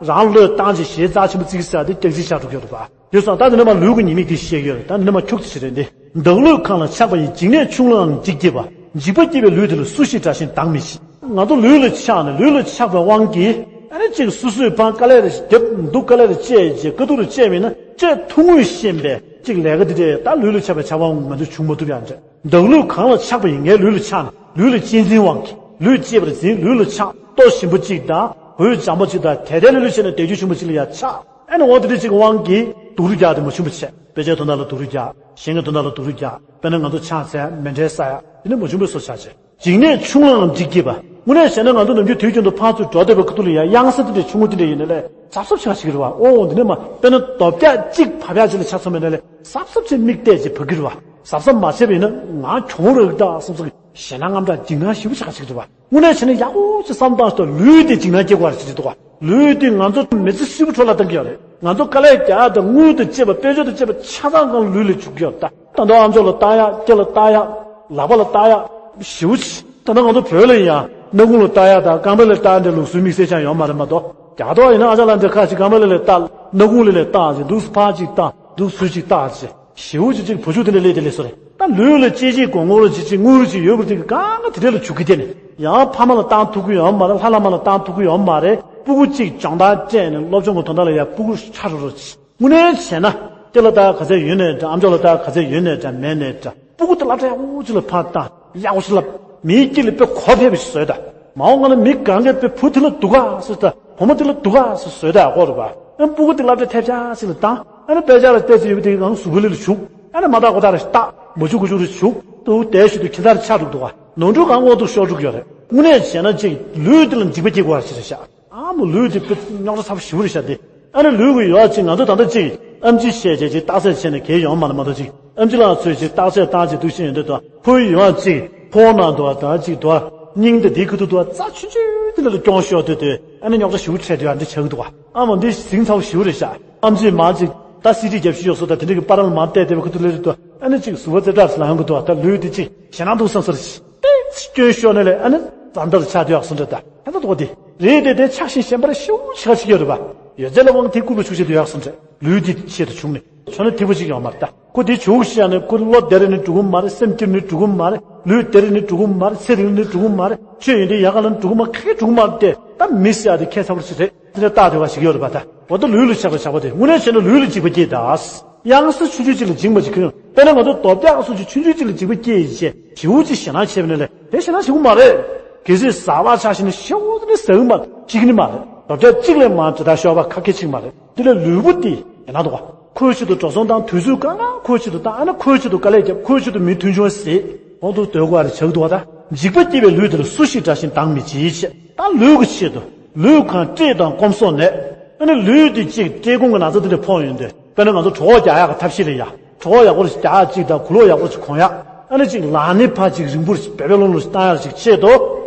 རང་བློས་བཏང་བྱས་གཞན་རྩ་ཆེན་པོ་བརྩི་གི་ཟེར་དེ་སྐྱག་རྫུན་ཆགས་འགྲོ་གི་ཡོད་རེད་པ། དེ་སོང་ད་དེ་ནས་མར་ལུས་ཀྱི་ཉེས་དམིགས་དེ་བཤད་ཀྱི་ཡོད་རེད། ད་དེ་ནས་མར་འཁྱུག་ཙམ་ཞིག་རེད་འདི། བདག་བློས་གང་ལ་ཆགས་པ་ཡིས། འཇིགས་ནས་ཆུང་ལའང་འཇིགས་བགྱིད་པ། འཇིགས་པ་བགྱིད་པའི་ལུས་དེ་ལ་སུ་ཞིག་དགྲ་བཞིན་སྡང་མི་ཤེས། ང་ཚོ་ལུས་ལ་ཆགས་ནས་ལུས་ལ་ཆགས་པའི་དབང་གིས་ཨ་ནི་གཅིག་སོ་སོས་ཕར་དཀའ་ལས་རེ་བརྒྱབ་འདུག་དཀའ་ལས་རེ་སྤྱད་རྗེས་དཀའ་སྡུག་རེ་སྤྱད་མིན་ན་སྤྱད་ཐུབ་ངོས་ཤེས་པའི་གཅིག་ལས་ཀ་འདི་འདྲས་ད་ལུས་ལ་ཆགས་པའི་ཆགས་པའི་དབང་གིས་ང་ཚོ་བྱུང་མ་ཐུབ་ཡག་འདྲ། བདག་བློས་གང་ལ་ཆགས་པ་ཡིས། ངའི་ལུས་ལ་ཆགས་ནས་ལུས་ལ་གཅེས་འཛིན་དབང་གིས་ལུས་གཅེས་པར་འཛིན། ལུས་ལ་ཆགས། ལྟོ་ཞིམ་པོ་གཅིག་དང་། གོས་འཇམ་པོ་གཅིག་དང་དལ་དལ་ལྷོད་ལྷོད་བྱས་ནས་བསྡད་རྒྱུ་ཆེན་པོ་གཅིག་ལ་ཡང་ཆགས། ཨ་ནི་འོ་དེ་འདྲ་ཅིག་གི་དབང་གིས་སྡུག་རུས་རྒྱག་དེ་མ་བྱུང་བ་བྱས། དཔེ་ཆའི་དོན་དག་ལ་སྡུག་རུས་རྒྱག་གཞན་གྱི་དོན་དག་ལ་སྡུག་རུས་རྒྱག་དཔེར་ན་ང་ཚོ་ཕྱག་འཚལ་མཎྜལ་བསགས་ཡ་དེ་ནི་མ་བྱུང་བའི་བཟོ་བྱ་བྱས། འཇིགས་ནས་ཆུང་ལའང་འཇིགས་བསྐྱེད་པ། དངོས་གནས་བྱས་ན་ང་ཚོ་ནམ་རྒྱུན་དུས་རྒྱུན་དུ་ཕར་ཚུར་འགྲོ་བསྡད་པའི་ཁ་ཐུག་ལ་ཡ་གཡང་ས་དེ་འདྲའི་ཆུང་ངུ་དེ་འདྲ་ཡིན་ན་ལས་གཟབ་གཟབ་བྱ་ཞིག་རེད་བ། ཨོ་འདི་ནས་མ་དཔེར་ན་རྡོ་བཀྱག་གཅིག་བབས་ཡག་ཅིག་ལ་ཆ་མཚོན་པ་ཡིན་ན་ལས་གཟབ་གཟབ་བྱས་མིག་བལྟས་ཅིག་བབས་ཀྱི་རེད་བ། གཟབ་གཟབ་མ་བྱས་པ་ཡིན་ན་ང་གྱོང་རག་གི་ད་བསམ་སོང་གི། ཞེད་སྣང་དངངས་སྐྲག་འཇིགས་སྣང་ཞེ་པོ་ཅིག་ཆགས་ཀྱི་རེད་བ། དངོས་གནས་བྱས་ན་ཡག་པོ་ཅིག་བསམ་བཏང་ཞིག་ལུས་དེ་འཇིགས་སྣང་སྐྱེ་དགོས་པ་ཞིག་རེད་འདུག་བ། ལུས་དེ་ང་ཚོ་མི་ཚེ་ཧྲིལ་པོ་འཕྲོ་བརླག་བཏང་གི་ཡོད་རེད། ང་ཚོ་དཀའ་ལས་རྒྱག་ཡ་དང་དངུལ་དང་བཅས་པ་དཔལ་འབྱོར་དང་བཅས་པ་ཆ་ཚང་གང་ལུས་ལ་འཇུག་གི་ཡོད་ད། ད་ལྟ་ཨ་མཆོག་ལ་བལྟ་ཡ། སྐེ་ལ་བལྟ་ཡ། ལག་པ་ལ་བལྟ་ཡ། ཞེ་པོ་ཅིག་ད་ལྟ་ང་ཚོ་བོད་ལ་ཡིན་ཡང་སྣ་ཁུང་ལ་བལྟ་ཡ་དང་རྐང་པ་ལ་བལྟ་ཡ་འདྲ་ལུགས་སྲོལ་དམིགས་བསལ་ཅང་ཡོད་མ་རེད་མ་གཏོགས། རྒྱ་གར་ཡིན་ན་ཨ་ཅག་ལ་འདྲ་ཁ་ཅིག་རྐང་པ་ལ་ལ་བལྟ། སྣ་ཁུང་ལ་ལ་བལྟ་ཅིག་འདུག་ཕར་ཅིག་བལྟ། འདུག་ཚུར་ཅིག་བལྟ་ཅིག་ཞེ་པོ་ཅིག་ཅིག་བུ་ཆུང་དེ་འདྲ་ལས་དེ་ལས་སོ་རེད། ད་ལུས་ལ་གཅེས་གཅེས་གོང་གོང་ལ་གཅེས་གཅེས་དངུལ་ཅིག་ཡོད་པ་དེ་གི་གང་ག་དེ་འདྲ་ལ་འཇུག་གི་དེ་ནི། ཡང་ཕ་མ་ལ་བཏང་ཐུབ་ཀྱི་ཡོད་མ་རེད། ལྷ་བླ་མ་ལ་བཏང་ཐུབ་ཀྱི་ཡོད་མ་རེད། སྤུ་གུ་གཅིག་སྦྱོང་བརྡར་སྤྲད་ནས་སློབ་སྦྱོང་གི་དོན་དག་ལ་ཡ་སྤུ་གུ་ཆ་རུ་རུ་ཅིག་དངོས་གནས་བྱས་ན། སྐེ་ལ་ད་ག་ཚད་ཡོད་ནའི་འདྲ། ཨ་མཆོག་ལ་ད་ག་ཚད་ཡོད་ནའི་འདྲ། མེད་ནའི་འདྲ། སྤུ་གུ་དེ་སློབ་གྲྭ་ཡག་པོ་ཅིག་ལ་ཕར་བཏང་། ཡག་པོ་ཞིག་ལ། མིའི་སྐྱིད་ལ་དཔེ་གོ་ཕེབས་པ་ཞིག་བཟོས་ད། མ་འོངས་པ་ན་མི་གང་གས་དཔེ་བུ་དེ་ལ་སྡུག་ག་ཟེར་ད། བུ་མོ་དེ་ལ་སྡུག་ག་ཟེར་བཟོས་ད་ཡག་པོ་རེད་པ། ཨ་སྤུ་གུ་དེ་སློབ་གྲྭ་ཐེབས་ཆག་ཞིག་ལ་བཏང་། ཨ་ནི་དཔེ་ཆ་ལ་བལྟས་ཚེ་ཡོད་པ་དེ་གང་གཟུགས་པོ་ལ་ལ་བྱུག་ཨ་ནི་མ་བལྟ་གོ་བལྟ་རེ་བལྟ། མ་བྱུག་གོ་བྱུག་རེ་བྱུག་ཏུ་བལྟས་ཞིག་ཏུ་ཁྱི་ཚར་ཆག་འགྲོ་འདུག་ག་ནོར་འཁྲུལ་གང་འོག་ཏུ་ཤོར་འགྲོ་གི་ཡོད་རེད། དངོས་གནས་བྱས་ན་ཅིག་ལུས་དེ་ལ་འཇིགས་པ་སྐྱེ་དགོས་པ་ཞིག་རེད་ཤག་ཨ་མོ་ལུས་དེ་དཔེ་རྙོག་དྲ་ཚ་པོ་ཞེ་པོ་རེད་ཤག་དེ། ཨ་ནི་ལུས་ཀྱི་ཡོ་བྱད་ཅིག་ང་ཚོ་ད་ལྟ་ཅིག་ཨེམ་ཆི་བཤད་བྱས་ཅིག་རྟགས་གསལ་བྱས་ནས་གལ་ཡོང་མ་ལ་མ་གཏོགས་ཅིག་ཨེམ་ཆི་ལགས་ཚོས་ཅིག་རྟགས་གསལ་བཏང་ཅིག་འདུག་ཤེས་ཡོན་དུ་དང་ཕོ་ཡི་ཡོ་བྱད་ཅིག་ཕོ་ནང་དུ་བ་ད་ཅིག་དུ་བ་སྙིང་དེ་དེའི་ཁུ་ཐུ་དུ་བ་རྩ་ཆུང་ཆུང་དེ་ལ་ལ་སྐྱོང་ཤོག་དུས་དུས་ཨ་ནི་རྙོག་དྲ་ཞེ་པོ་འཕྲད་དུས་ཨ་འདི་ཆགས་ཀྱི་འདུག་བ། ཨ་མོ་འདི་ཟིང་ཚ་པོ་ཞེ་པོ་རེད་ཤག་ཨེམ་ཆི་མ་ཅིག་ད་སི་ཊི་རྒྱབ་ཤི་ཡོག་སོ་ད་དེ་འདྲ་གི་པ་ར་ལ་མ་བལྟས་བསྡད་པའི་ཁུ་ཐུ་ལེ་རེད་དུ་ཨ་ནི་ཅིག་གཟུགས་པོ་རྩེ་གྲ་ཞིག་ལ་ཡོང་གི་འདུག་བ། ད་ལུས་དེ་ཅིག་ཞེད་སྣང་འདུག་བསམ་སོ་རེད། ཏེ་སྐྱོན་ཤོར་ནས་ལས་ཨ་ནི་རྩ་འདར་ཆགས་དུས་ཡག་སོང་འདྲ་ད་ཧ་ད་དོ་དེ་རེད་དེ་དེ་ཆགས་ཤིང་ཞེན་པ་ར་ཤིའུ་ཆགས་ཤིག་ཡོད་རེད་པ། ཡོད་ཚད་ལ་དབང་དེ་བཀུར་བ་ཤུགས་ཆེ་དུ་ཡག་སོང་འདྲ། ལུས་དེ་ཆེད་དུ་བྱུང་ནས་ཆོ་ན་ཐིག་པོ་ཞིག་ཡོད་མ་རེད་ད། ཁོ་དེ་བྱུག་ཤི་ཡ་ནས་ཁོ་བློ་བདེ་རེ་ནི་འགྲོ་གི་མ་རེད། སེམས་སྐྱིད་ནི་འགྲོ་གི་མ་རེད། ལུས་བདེ་རེ་ནི་འགྲོ་གི་མ་རེད། ཚེ་རིང་ནི་འགྲོ་གི་མ་རེད། ཆོས་ཡིན་དེ་ཡག་ག་ལ་འགྲོ་གི་མ་ཁེ་འགྲོ་གི་མ་རེད་དེ། ད་མི་ཟེར་ཡ་དེ་ཁེ་ཚ་པོ་ཞིག་རེད། དེ་འདྲ་རྟགས་དེ་བ་ཞིག་ཡོད་རེད་པ་ད། འོ་ད་ལུས་ལ་ཆགས་པ་ཆགས་པ་དེ་དངོས་གནས་བྱས་ན་ལུས་ལ་འཇིགས་པ་སྐྱེས་ད། གཡང་ས་ཆུང་ཆུང་ཅིག་ལ་འཇིགས་མ་འཇིགས་ཁྱོད་དཔེར་ན་ང་ཚོ་རྡོ་བཀྱག་སོགས་ཀྱི་ཆུང་ཆུང་ཅིག་ལ་འཇིགས་པ་སྐྱེས་ཡིན་ཅེས་ཞེ་པོ་ཅིག་ཞེད་སྣང་བྱས་པ་ནི་ལས་དེ་ཞེད་སྣང་བྱེད་དགོས་མ་རེད། གལ་སྲིད་ཟ་བ་ཆགས་ཤིང་ནི་ཤེའུ་ནི་ཟ་གི་མ་རེད། འཇིགས་ནི་མ་རེད། རྡོ་བཀྱག་གཅིག་ལས་མང་དྲི་དག་ཤོར་བ་ཁ་སྐད་ཅིག་མ་རེད། དེ་ལས་ལུས་པོ་དེ་ཡང་ན་འདུག་ག་ཁོའི་ཆེད་དུ་འགྲོ་སོང་བཏང་། དུས་ཚོད་གང་ག་ཁོའི་ཆེད་དུ་བཏང་། ཨ་ན་ཁོའི་ཆེད་དུ་དཀའ་ལས་བརྒྱབ། ཁོའི་ཆེད་དུ་མི་མཐུན་ཕྱོགས་ཟད། གོང་དུ་སྡོད་དགོས་རེ་ཆགས་འདུག་ག་ད་འཇིགས་པ་སྐྱེས་པའི་ལུས་དེ་ལ་སུ་ཞིག་དགྲ་བཞིན་སྡང་མི་བྱེད་ཅེས། ད་ལུས་ཀྱི་ཆེད་དུ་ལུས་གང་བཀྲེས་དང་སྐོམ་སོགས་ནད། ཨ་ནི་ལུས་དེ་གཅིག་བཀྲེས་སྐོམ་གྱི་ན་ཚ་དེ་འདྲ་ཕོག་ཡོང་དུས་དཔེར་ན་ང་ཚོ་གྲོད་ཁོག་རྒྱག་ཡག་གི་ཐབས་ཤེས་ལ་ཡ་གྲོད་ཁོག་ཡག་པོ་ཞིག་རྒྱག་ཅིག་དང་གོས་ལོག་ཡག་པོ་ཞིག་གོན་ཡག་ཨ་ནི་གཅིག་ལག་ནི་ཕར་གཅིག་རིང་པོ་ཞིག་བེ་བེ་ལོང་ལོང་ཞིག་བཏང་ཡག་ཞིག་ཆེད་དུ།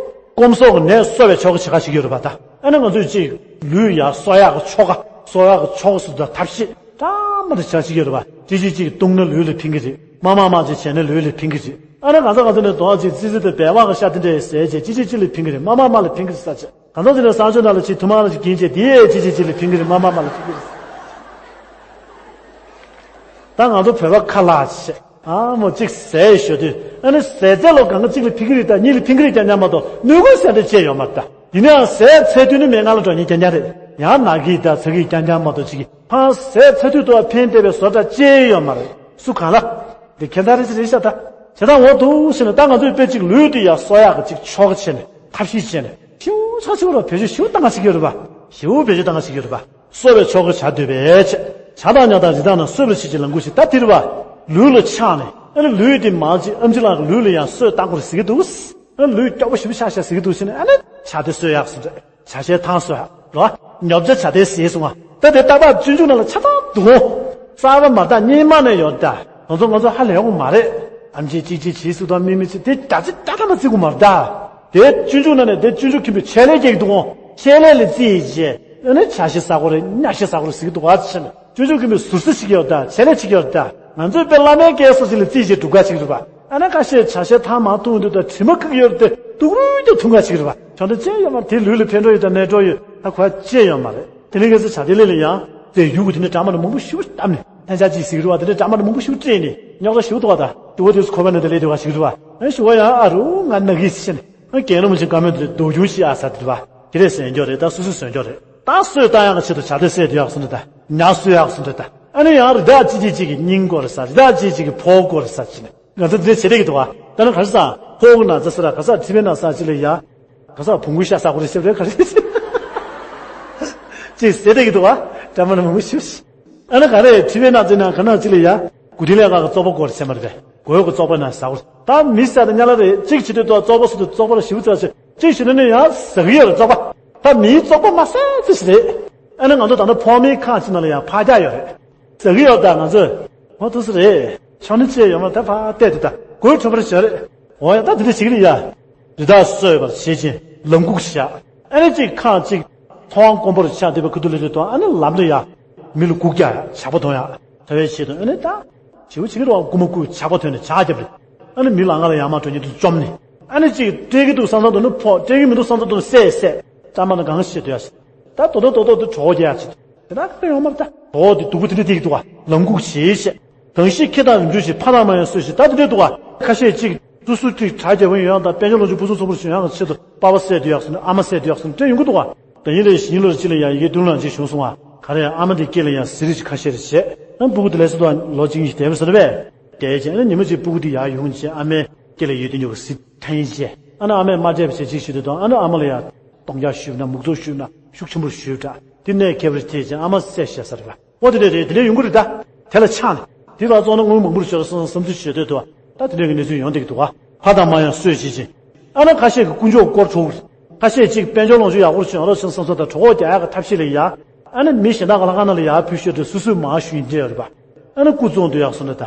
སྐོམ་སོགས་ཀྱི་ནད་གསོ་བའི་ཆོ་ག་བྱེད་ག་ཞིག་ཡོད་རེད་པ་ད། ཨ་ནི་ང་ཚོས་གཅིག་ལུས་ཡ་གསོ་ཡག་གི་ཆོ་ག་གསོ་ཡག་གི་ཆོ་ག་སུ་དང་ཐབས་ཤེས་འདྲ་མི་འདྲ་བྱ་ཞིག་ཡོད་རེད་པ། ཅི་ཅི་གཅིག་བཏུང་ན་ལུས་ལ་ཕན་གི་རེད། མ་མ་མ་ཅིག་བྱས་ན་ལུས་ལ་ཕན་གི་རེད། ཨ་ནི་གང་ས་གང་ས་ནས་རྡོ་ཅིག་ཙི་ཙི་དང་སྦལ་པ་གི་ཤ་དེ་འདྲ་ཟས་བྱས་ཅི་ཅི་ཅི་ལ་ཕན་གི་རེད། མ་མ་མ་ལ་ཕན་གི་རེད་ཟེར་བྱས། གང་ས་ཅི་ནས་གསང་སྤྱོད་ནང་ལ་ཅིག་ཐུར་མ་ལ་ཅིག་གྱིན་བྱས་དེ་ཅི་ཅི་ཅི་ལ་ཕན་གི་རེད། མ་མ་མ་ལ་ཕན་གི་རེད། ད་ང་ཚོ་བོད་པ་ཁ་ལག་བྱས། ཨ་མོ་གཅིག་ཟས་ཞོ་དུས་ཨ་ནི་ཟས་ཚད་ལོ་གང་ག་གཅིག་ལ་ཕན་གི་རེད་ད་གཉིས་ལ་ཕན་གི་རེད་ཀྱང་ཉམས་མ་གཏོགས་ནུས་ཁུངས་ཟད་འདྲ་བཅས་ཡོད་མ་རེད་ད། ཡིན་ནའང་ཟས་ཚད་དུས་ནི་མེད་ང་ལ་འགྲོ་ཉེན་རྐྱང་རྐྱང་རེད། ཡང་ན་གི་ད་ཚ་གི་རྐྱང་རྐྱང་མ་གཏོགས་ཅིག་གིས་ཕར་ཟས་ཚད་དུས་དུ་བ་ཕན་བདེ་བའི་བཟོ་གྲྭ་བཅས་ཡོད་མ་རེད། སུ་གང་ལ། འདི་ཁྱད་མཚར་རེ་ཞིག་རེད་ཤག་ད། བྱེད་སྟངས་འོག་ཏུ་ཕྱིན་ནས་ད་ང་ཚོས་དཔེ་གཅིག་ལུས་དེ་ཡང་གསོ་ཡག་གི་གཅིག་ཆོ་ག་བྱས་ནས་ཐབས་ཤེས་བྱས་ནས་ཞེའུ་ཆ་ཞེའུ་ར་བེད་སྤྱོད་ཞེའུ་བཏང་ག་ཞིག་ཡོད་རེད་པ། ཞེའུ་བེད་སྤྱོད་བཏང་ག་ཞིག་ཡོད་རེད་པ། གསོ་བའི་ཆོ་ག་བྱ་འདོད་པས་ཆེ། བྱ་དང་ཉ་དང་རི་དྭགས་རྣམས་གསོད་པར་བྱེད་ཅིང་ལང་ཀུ་ཞིག་ད་དེ་རེད་པ། ལུས་ལ་ཆགས་ནས་ཨ་ནི་ལུས་དེ་མང་ཅིག་ཨམ་ཆི་ལགས་ཀྱི་ལུས་ལ་ཡང་གསོས་བཏང་དགོས་རེད་ཟེར་གྱི་འདུག་ཨ་ནི་ལུས་སྐྱོ་པོ་ཞེ་པོ་ཆགས་ཤག་ཟེར་གྱི་འདུག་ཟེར་ནས་ཨ་ནི་བྱ་དེ་གསོས་ཡག་སོང་རེད། བྱ་ཤའི་ཐང་གསོས་ཧ་ལོ། ཉོབ་ཆ་བྱ་དེ་ཟེར་སོང་ང་། ད་དེ་རྟག་པར་སྤྱོད་འཇུག་ནང་ལ་ཆ་ཚང་འདུག་གོ། རྩ་བ་མ་དག་སྙེ་མ་ནས་ཡོད་ད། ང་ཚོ་ང་ཚོ་ཧ་ལས་ཡོང་གི་མ་རེད། ཨམ་ཆི་གཅིག་གཅིག་བྱིས་སུ་དང་མི་མི་ཚེ་དེ་རྒྱ་ཆེ་རྒྱ་ཐ་མ་བརྩི་གི་མ་རེད་ད། དེ་སྤྱོད་འཇུག་ནང་ནས་དེ་སྤྱོད་འཇུག་མཁན་པོས་ཆད་ལས་སྐྱེལ་གི་འདུག་གོ། ཆད་ལས་ལ་བརྩིས་བྱས་ཨ་ནི་བྱ་ཤ་ཟ་དགོས་རེད། ཉ་ཤ་ཟ་དགོས་རེད་ཟེར་གི་འདུག་ག་ཟེར་ནས། སྤྱོད་འཇུག་མཁན་པོས་ཟུར་ཟ་བྱེད་ཀྱི་ཡོད་ད། ཆད་ལས་བྱེད་ཀྱི་ཡོད་ད། ང་ཚོས་དཔེ་བླ་མའི་སྐལ་བཟང་ཞིག་ལ་བརྩིས་བྱས་སྒྲུབ་ག་བྱེད་ཀྱི་རེད་པ། ཨ་ན་ཁ་ཤས་བྱ་ཤའི་ཐང་མང་འཐུང་འདུག་ད་དྲི་མ་ཁུག་ཡོད་དེ་སྡུག་རུས་དེ་འཐུང་ག་བྱེད་ཀྱི་རེད་པ། ཆོ་འདྲ་ཅི་ཡང་ཡོད་མ་རེད། དེ་ལུས་ལ་ཕན་གྲོགས་ཡོད་ད་ནད་གྲོགས་ཡོད་ད་གོ་བ་ཅི་ཡང་ཡོད་མ་རེད། དེ་ནས་གལ་སྲིད་བྱ་དེ་ལས་ལ་ཡང་དེ་ཡུལ་གྱི་དེ་འདྲ་འདྲ་མ་འདྲ་མང་པོ་ཞེ་པོ་བཏབ་ནས་ལྷན་ཆགས་ཅིག་ཟེར་གྱི་རེད་པ། དེ་འདྲ་འདྲ་མ་འདྲ་མང་པོ་ཞེ་པོ་སྤྲད་ནས་རྙོག་དྲ་ཞེ་པོ་འདུག་པ། ད་དུ་བ་དེ་ཚོ་ཁོ་པ་ནས་དེ་ལས་དེ་བ་ཞིག་རེད་པ། ཨ་ཞུ་བ་ཡང་ཨ་རུ་ང་ན་གི་ཟེར་ནས་ཨ་རྒན་ལོ་མ་ཆེན་བཀའ་མོལ་དེ་ལས་སྡུག་ཅུང་ཞིག་ཨ་ས་དེ་རེད་པ། དེ་རེད་ཟེར་རྒྱུ་རེད། ད་སོ་སོས་ཟེར་རྒྱུ་རེད། ད་གསོས་བཏང་ཡག་གི་ཆེད་དུ་བྱ་དེ་བསད་དུ་ཡག་སོང་རེད། ད་ཉ་གསོད་ཡག་སོང་རེད། ད་ཨ་ནི་ཡང་རི་དྭགས་ཅི་ཅི་ཅིག་གི་སྙིང་དགོས་རེད་ས། རི་དྭགས་ཅི་ཅིག་གི་ཕོ་དགོས་རེད་ས་བྱས་ནས། ང་ཚོ་འདི་བྱེད་བསྡད་ཀྱི་འདུག་པ། ད་ནི་ག་རེ་ཟ། ཕོ་གི་ན་ཚ་ཟེར་ར་ག་ས་ཁྲི་པའི་ན་ཚ་ཅི་ལ་ཡ། ག་ས་བོང་གུ་ཤ་ཟ་དགོས་རེད་ཤེས་རེད་ག་རེ། ཅིག་ཟེར་བསྡད་ཀྱི་འདུག་པ། ད་མ་ན་མང་པོ་ཞུ་ཤི། ཨ་ན་ག་རེ་ཁྲི་བའི་ནང་ཚེ་ན་ག་ན་ཅི་ལ་ཡ། གུ་དི་ལས་ཀ་གི་བཙོག་པ་སྐོར་བྱེད་མ་རེད་པས། གོས་གི་བཙོག་པ་ན་ཟ་བར། ད་མི་ཟ་ད་ཉ་ལ་རེད་གཅིག་བྱེད་དུས་ཏོ་བཙོག་པ་སུ་དུ་བཙོག་པ་ལ་ཞིབ་ཚ་ཆེ་གཅིག་བྱེད་དུས་ནི་ཡ་ཟ་གི་ཡོད་རེད་བཙོག་པ། ད་མིའི་བཙོག་པ་མ་ཟ་ཚེ་ཞིག་རེད། ཨ་ན་ང་ཚོ་ད་ལྟ་ཕོག་མིའི་ཁང་ཅི་ན་ལ་ཡ་ཕ་རྒྱ་ཡོད་རེད། ཟ་གི་ཡོད་ད་ང་ཚོས། ཧོ་ཐུགས་སུ་རེད། ཆང་ནི་ཅི་ཡོད་མ་ད་ཕ་བལྟས་དུ་ད་གོས་ཁྲོ་བར་བྱ་རེད། འོ་ཡ་ད་དེ་འདྲ་ཞིག་རེད་ཡ། རི་དྭགས་གསོད་པར་བྱེད་ཅིང་ལམ་འགུགས་བྱ། ཨ་ནི་གཅིག་ཁང་གཅིག་ཐོག་དབང་དཀོན་པོར་ཆགས་བསྡད་པའི་ཁུ་ཐུ་ལ་རེད་དོ་ཨ་ནི་ལམ་དུ་ཡ། མི་ལ་སྒུག་རྒྱག་ཡ་ཇག་པ་དོན་ཡ། ཐ་བའི་ཆེད་དུ་ཨ་ནི་ད། བྱིའུ་བྱེད་ཀྱི་རོགས་རྐུ་མ་རྐུ་ཇག་པ་དོན་ནས་ཇག་རྒྱབ་རེད། ཨ་ནི་མི་ལ་ང་ལ་ཡ་མ་འགྲོ་ཉིད་དུ་བཅོམ་ནས། ཨ་ནི་གཅིག་སྤྲད་ཀྱི་འདུག་སང་སང་དུ་ནི་ཕོག་སྤྲད་ཀྱི་མི་འདུག་སང་སང་དུ་ནི་བསད་བསད། ཙམ་མ་ན་གང་བྱེད་དོ་ཡ། ད་དོ་དོ་དོ་དོ་དུ་གྲོགས་རྒྱག་ཡ་ཆེད་དུ། དེ་ན་ཁ་ཡོང་མ་ད། གྲོགས་དེ་སྡུག་པོ་དེ་འདྲ་དེ་གི་འདུག་ག་ལམ་འགུགས་བྱེད་བྱེད། གང་ཞིག་ཁེ་དང་རིམ་བྱོན་ཞིག་ཕ་དང་མ་ཡང་གསོས་ཤིག་ད་དེ་འདྲ་འདུག་ག་ཁ་ཤས་གཅིག་སུ་སུ་གཅིག་གྲ་རྒྱས་པོ་ཡོད་ཡང་དང་དཔལ་འབྱོར་ལོངས་སྤྱོད་ཕུན་སུམ་ཚོགས་པོ་བྱུང་ཡང་གི་ཆེད་དུ་པ་ཕ་བསད་དུ་ཡག་སོང་ནས་ཨ་མ་བསད་དུ་ཡག་སོང་ནས་སྤྲད་ཡོང་གི་འདུག་ག་ད་ཡིན་ལས་ཞིང་ལོར་ཅི་ལ་ཡང་ཡི་གེ་དུན་ལ་ཅིག་བྱུང་སོང་བ། ག་རེ་ཡང་ཨ་མ་དེ་སྐྱེ་ལ་ཡང་ཟི་རི་ཅིག་ཁ་ཤས་རེ་བྱས། ཨ་སྤུ་གུ་དེ་ལས་སུ་དང་ལོ་གཅིག་གཉིས་ཤིག་དེ་མི་སོ་རེ་བས། དེ་བྱས་ཨ་ཉི་མ་གཅིག་སྤུ་གུ་དེ་ཡར་ཡོང་བྱས་ཨ་མའི་སྐེ་ལ་ཡོད་དེ་ཉོ་གི་སི་ཐན་བྱས། ཨ་ན་ཨ་མས་མ་སྤྲད་པ་བྱས་ཅིག་ཞུ་དུས་དང་ཨ་ན་ཨ་མ་ལ་ཡ། གཏོང་རྒྱག་ཞུས་ན་མུག་ཚོགས་ཞུས་ན་ཤུགས་ཆེན་པོར་ཞུས་འདྲ། དེ་ནས་ཁེ་བར་དེ་བྱས་ཨ་མ་བསད་བཞག་ས་རེད་པ། ཨོ་དེ་འདྲ་རེད་དེ་འདྲ་ཡོང་གི་རེད་ད། དེ་ལ་ཆགས་ནས་དེ་ལ་བཙོང་ན་དངུལ་མང་པོར་ཤོར་སོང་བསམ་ཚུལ་ཞུ་འདོད་དུ་བ། ད་དེ་འདྲ་གི་གནས་ཚུལ་ཡོང་བསྡད་ཀྱི་འདུག་བ། ཕ་དང་མ་ཡང་གསོས་བྱེད་ཅིང་། ཨ་ན་ཁ་ཤས་ཀྱི་དཀོན་མཆོག་སྐོར་གྲོགས། ཁ་ཤས་ཅིག་དཔལ་འབྱོར་ལོངས་སྤྱོད་ཡག་པོར་བྱུང་རོགས་ཞེས་བསམ་བསམ་ད་གྲོགས་རྒྱག་ཡག་གི་ཐབས་ཤེས་ལ་ཡ། ཨ་ནི་མི་གཞན་དག་གི་ལྷ་ཁང་ནང་ལ་ཡར་ཕུལ་ཤོད་དུ་སུ་སུས་མང་ཞུ་ཡིན་འདྲ་ཡོད་རེད་པ། ཨ་ནི་སྐུ་བཙོང་དུ་ཡག་སོང་ད་ད།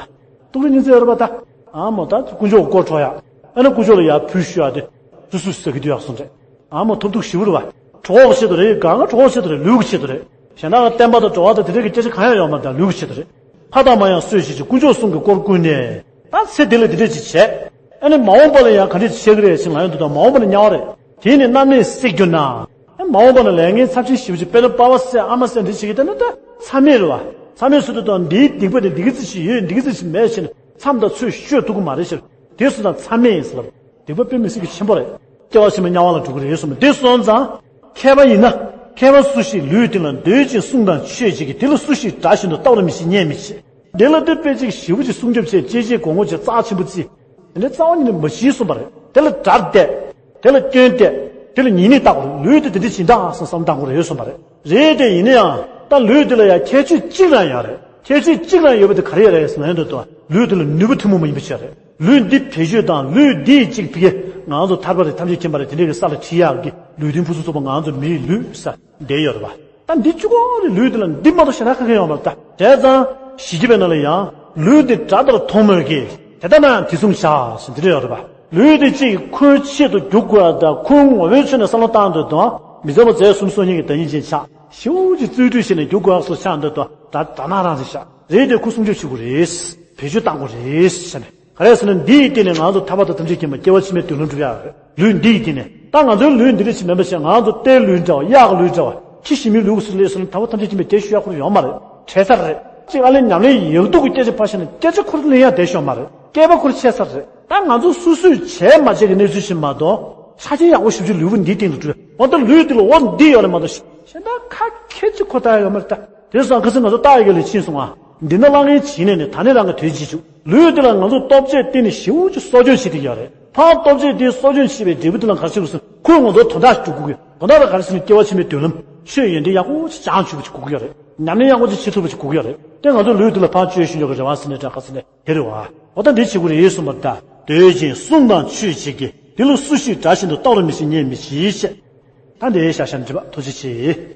ཏུག་རི་ཉིན་ཚེ་ཡོད་རེད་པ་ད། ཨ་མོ་ད་དཀོན་མཆོག་སྐོར་གྲོགས་ཡག་ཨ་ནི་དཀོན་མཆོག་ལ་ཡར་ཕུལ་ཞུ་ཡག་དེ། སུ་སུས་ཟ་གི་དུ་ཡག་སོང་རེད། ཨ་མོ་ཐོབ་ཐུག་ཞིབ་རེད་པ། གྲོགས་ཆེད་དུ་རེད་གང་ག་གྲོགས་ཆེད་དུ་རེད་ལུས་ཀྱི་ཆེད་དུ་རེད། གཞན་དག་གི་བསྟན་པ་དང་འགྲོ་བ་དང་དེ་འདྲ་གི་སྐད་ཆ་གང་ཡང་ཡོད་མ་རེད་ད་ལུས་ཀྱི་ཆེད་དུ་རེད། ཕ་དང་མ་ཡང་གསོས་ཤིག་ཅིག་དཀོན་མཆོག་གསུམ་གྱི་སྐོར་ཀུན་ནས། ད་ཚེ་འདི་ལ་འདི་འདྲ་ཅིག་བྱས། ཨ་ནི་མ་འོངས་པ་ལ་ཡང་ག་འདྲ་ཅིག་བྱེད་ཀྱི་རེད་ཅེས་ང་ཡང་འདུག་ད་མ་འོངས་པ་ལ་དམྱལ་བ་རེད། དེ་ནི་རྣམ་སྨིན་སྲེག་གྱུར་ན། ཨ་མ་འོངས་པ་ལ་ལས་ངན་ཚབས་ཆེན་ཞེ་པོ་ཅིག་དཔེར་ན་པ་ཕ་བསད་ཨ་མ་བསད་འདི་བྱེད་ཀྱི་ད་ནི་ད་མཚམས་མེད་རེད་བ། མཚམས་མེད་ཟེར་དུས་ད་འདིའི་སྡིག་པ་དེ་འདི་གི་ཙི་ཞིག་ཡོད་འདི་གི་ཙི་ཞིག་མེད་ཕྱིན་མཚམས་དང་ཚོད་ཤོད་ཐུབ་ཀྱི་མ་རེད་ཕྱིར། དེ་སུ་དང་མཚམས་མེད་ཡིན་ཟེར་ལབ། སྡིག་པ་དཔེ་མི་སྲིད་ཀྱི་ཆེན་པོ་རེད། སྐྱེ་བ་ཕྱི་མ་དམྱལ་བ་ལ་འགྲོ་གི་རེད་གསུངས་པ་དེ་སོང་ཙང་། མཁས་པ་ཡིན་ན། མཁས་པ་སུ་ཞིག་ལུས་འདི་ལ་འདོད་ཅིང་བསྲུང་དང་མཆོད་བྱེད་ཀྱི་དེ་ལ་སུ་ཞིག་དགྲ་བཞིན་དུ་ལྟ་བར་མི་བྱེད་བརྙས་མི་བྱེད། དེ་ལ་དེ་དཔེ་ཅིག་ཞེ་པོ་ཅིག་སྲུང་སྐྱོབ་བྱེད་གཅེས་གཅེས་གོང་གོང་བྱེད་རྩ་ཆེན་པོ་བརྩི། དེ་འདྲའི་རྩ་བ་ཉིད་ནས་མ་བྱིན་གསུངས་པ་རེད། དེ་ལ་དགྲར་བལྟས། དེ་ལ་སྐྱོན་བལྟས། དེ་ལ་ཉེས་དམིགས་བལྟ་དགོས་རེད་ལུས་དེ་དེ་འདྲ་བྱིན་དང་བསམ་བསམ་བཏང་དགོས་རེད་གསུངས་པ་རེད། རེད་དེ་ཡིན་ན་ཡང་ད་ལུས་དེ་ལ་ཡང་ཁྱད་ཆོས་གཅིག་རང་ཡོད་རེད། ཁྱད་ཆོས་གཅིག་རང་ཡོད་པ་དེ་ག་རེ་རེད་ཟེར་ན་ཡོད་འདུག་ལུས་དེ་ལ་ནུས་པ་ཐུན་མོང་མ་ཡིན་པ་ཅིག་རེད། ལུས་འདི་བེད་སྤྱོད་དང་ལུས་འདིས་གཅིག་ཕ་གི་ང་ཚོ་ཐར་པ་རེད་ཐམས་ཅད་མཁྱེན་པ་རེད་དེ་འདྲའི་གི་ས་ལ་ཁྲིད་ཡག་གི་ལུས་རྟེན་ཕུན་སུམ་ཚོགས་པ་ང་ཚོ་མིའི་ལུས་ས་བསྡད་ཡོད་རེད་པ། ད་འདི་གཅིག་པོ་རེད་ལུས་འདི་ལ་འདི་མ་གཏོགས་གཞན་དག་ག་གེ་ཡོད་མ་རེད་ད། བྱས་ཙང་ཞི་བྱེད་པའི་ནང་ལ་ཡང་ལུས་འདི་དགྲ་ལྟར་མཐོང་མོད་ཀྱི་དེ་ལྟ་ན་ཡང་དེ་བཟུང་བྱ་ཞེས་འདི་འདྲ་ཡོད་རེད་པ། ལུས་འདི་གཅིག་ཁོའི་ཆེད་དུ་རྒྱུག་དགོས་ཡག་དང་ཁོའི་ངོ་བོའི་ཆོས་ནས་བསམ་བློ་བཏང་འདོད་དང་མི་འཛད་པ་རྫས་གསུམ་སྲོག་སྙིང་གི་བདག་ཉིད་ཅན་ཆགས་ཞེ་པོ་ཅིག་རྩོལ་སྒྲུབ་བྱས་ནས་རྒྱུག་དགོས་ཡག་སོགས་ཆགས་འདོད་དང་དགྲ་དགྲ་ནག་རང་རེད་ཤག་རེད་དེ་ཁོ་སྲུང་སྐྱོབ་བྱེད་དགོས་རེད། བེད་སྤྱོད་བཏང་དགོས་རེད་ཟེར་ནས། ག་རེ་ཟེར་ན་འདི་ཡི་སྟེང་ནས་ང་ཚོ་ཐར་པ་དང་ཐམས་ཅད་མཁྱེན་པ་སྐྱེ་བ་ཕྱི་མའི་མདུན་ལམ་འགྲུབ་ཡག་རེད། ལུས་འདི་ཡི་སྟེང་ནས་ད་ང་ཚོའི་ལུས་འདི་འདྲ་ཞིག་མིན་པ་བྱས་ང་ཚོ་རྟའི་ལུས་འདྲ་བ་གཡག་གི་ལུས་འདྲ་བ་ཁྱི་ཞི་མིའི་ལུས་སུ་སླེབས་སོང་ན་ཐར་པ་ཐམས་ཅད་མཁྱེན་པའི་དེ་ཞུ་ཡག་ཁུར་ཡོང་མ་རེད། བྲེལ་ས་རེད། གཅིག་ཨ་ལས་ཉམས་ལེན་ཡག་སྡུག་གི་སྐད་ཆ་ཕར་བཤད་ན་སྐད་ཆ་ཁུར་ལེན་ཡག་དེ་ཤོད་མ་རེད། སྐྱེས་པ་ཁུར་ཆད་ས་རེད། ད་ང་ཚོ་སོ་སོས་བྱས་མ་བྱས་ཀྱི་གནས་ཚུལ་ཞིག་མ་གཏོགས་ཆ་རྐྱེན་ཡག་པོ་ཞིབ་ཅིག་ལུས་པོ་འདིའི་སྟེང་དུ་བྲོས་འོ་ད་ལུས་འདི་ལ་འོ་འདི་ཡོད་རེད་མ་གཏོགས་གཞན་དག་ཁ་ཁྱེར་གཅིག་ཁོ་ཐག་ཡོད་མ་རེད་ད། དེ་སོང་ཁ་སང་ང་ཚོ་རྟ་ཡི་གེ་ལ་ཕྱིན་སོང་ང་། འདི་ན་གླ་རྔན་བྱིན་ནས་ནི་ད་ནི་རང་གི་དོན་བྱེད་བཅུག་ལུས་འདི་ལ་ང་ཚོ་སྟོབས་ཆེ་བརྟེན་ནས་ཞེ་པོ་ཅིག་གསོ་སྐྱོང་བྱེད་ཀྱི་ཡོད་རེད། ཕར་སྟོབས་ཆེ་དེ་གསོ་སྐྱོང་བྱེད་པའི་འབྲས་བུ་དེ་ལ་ག་རེ་བྱེད་དགོས་ཟེར་ཁོས་ང་ཚོ་དོན་དག་ཞིག་སྒྲུབ་དགོས་ཀྱི་དོན་དག་ལ་ག་རེ་ཟེར་ན་སྐྱེ་བ་ཕྱི་མའི་མདུན་ལམ་ཆོས་ཡོན་ཏན་ཡག་པོ་ཅིག་སྦྱང་བཅུག་པ་ཅིག་དགོས་ཀྱི་ཡོད་རེད། ཉམས་ལེན་ཡག་པོ་ཅིག་བྱེད་ཐུབ་པ་ཅིག་དགོས་ཀྱི་ཡོད་རེད། དེ་ང་ཚོ་ལུས་འདི་ལ་ཕར་བཅོས་ཞིང་འཇོག་གི་རེ་བ་ཟེར་ནས་དྲན་ག་ཟེར་ནས་དེ་རེད་བ། འོ་ད་འདི་བྱེད་དགོས་རེད་གསུངས་པ་ད་འདོད་ཅིང་བསྲུང་དང་མཆོད་བྱེད་ཀྱི་དེ་ལ་སུ་ཞིག་དགྲ་བཞིན་དུ་ལྟ་བར་མི་བྱེད་བརྙས་མི་བྱེད་ཅེས། ད་འདི་ཤ་ཤ་འདྲི་བ་ཐུགས་རྗེ་ཆེ།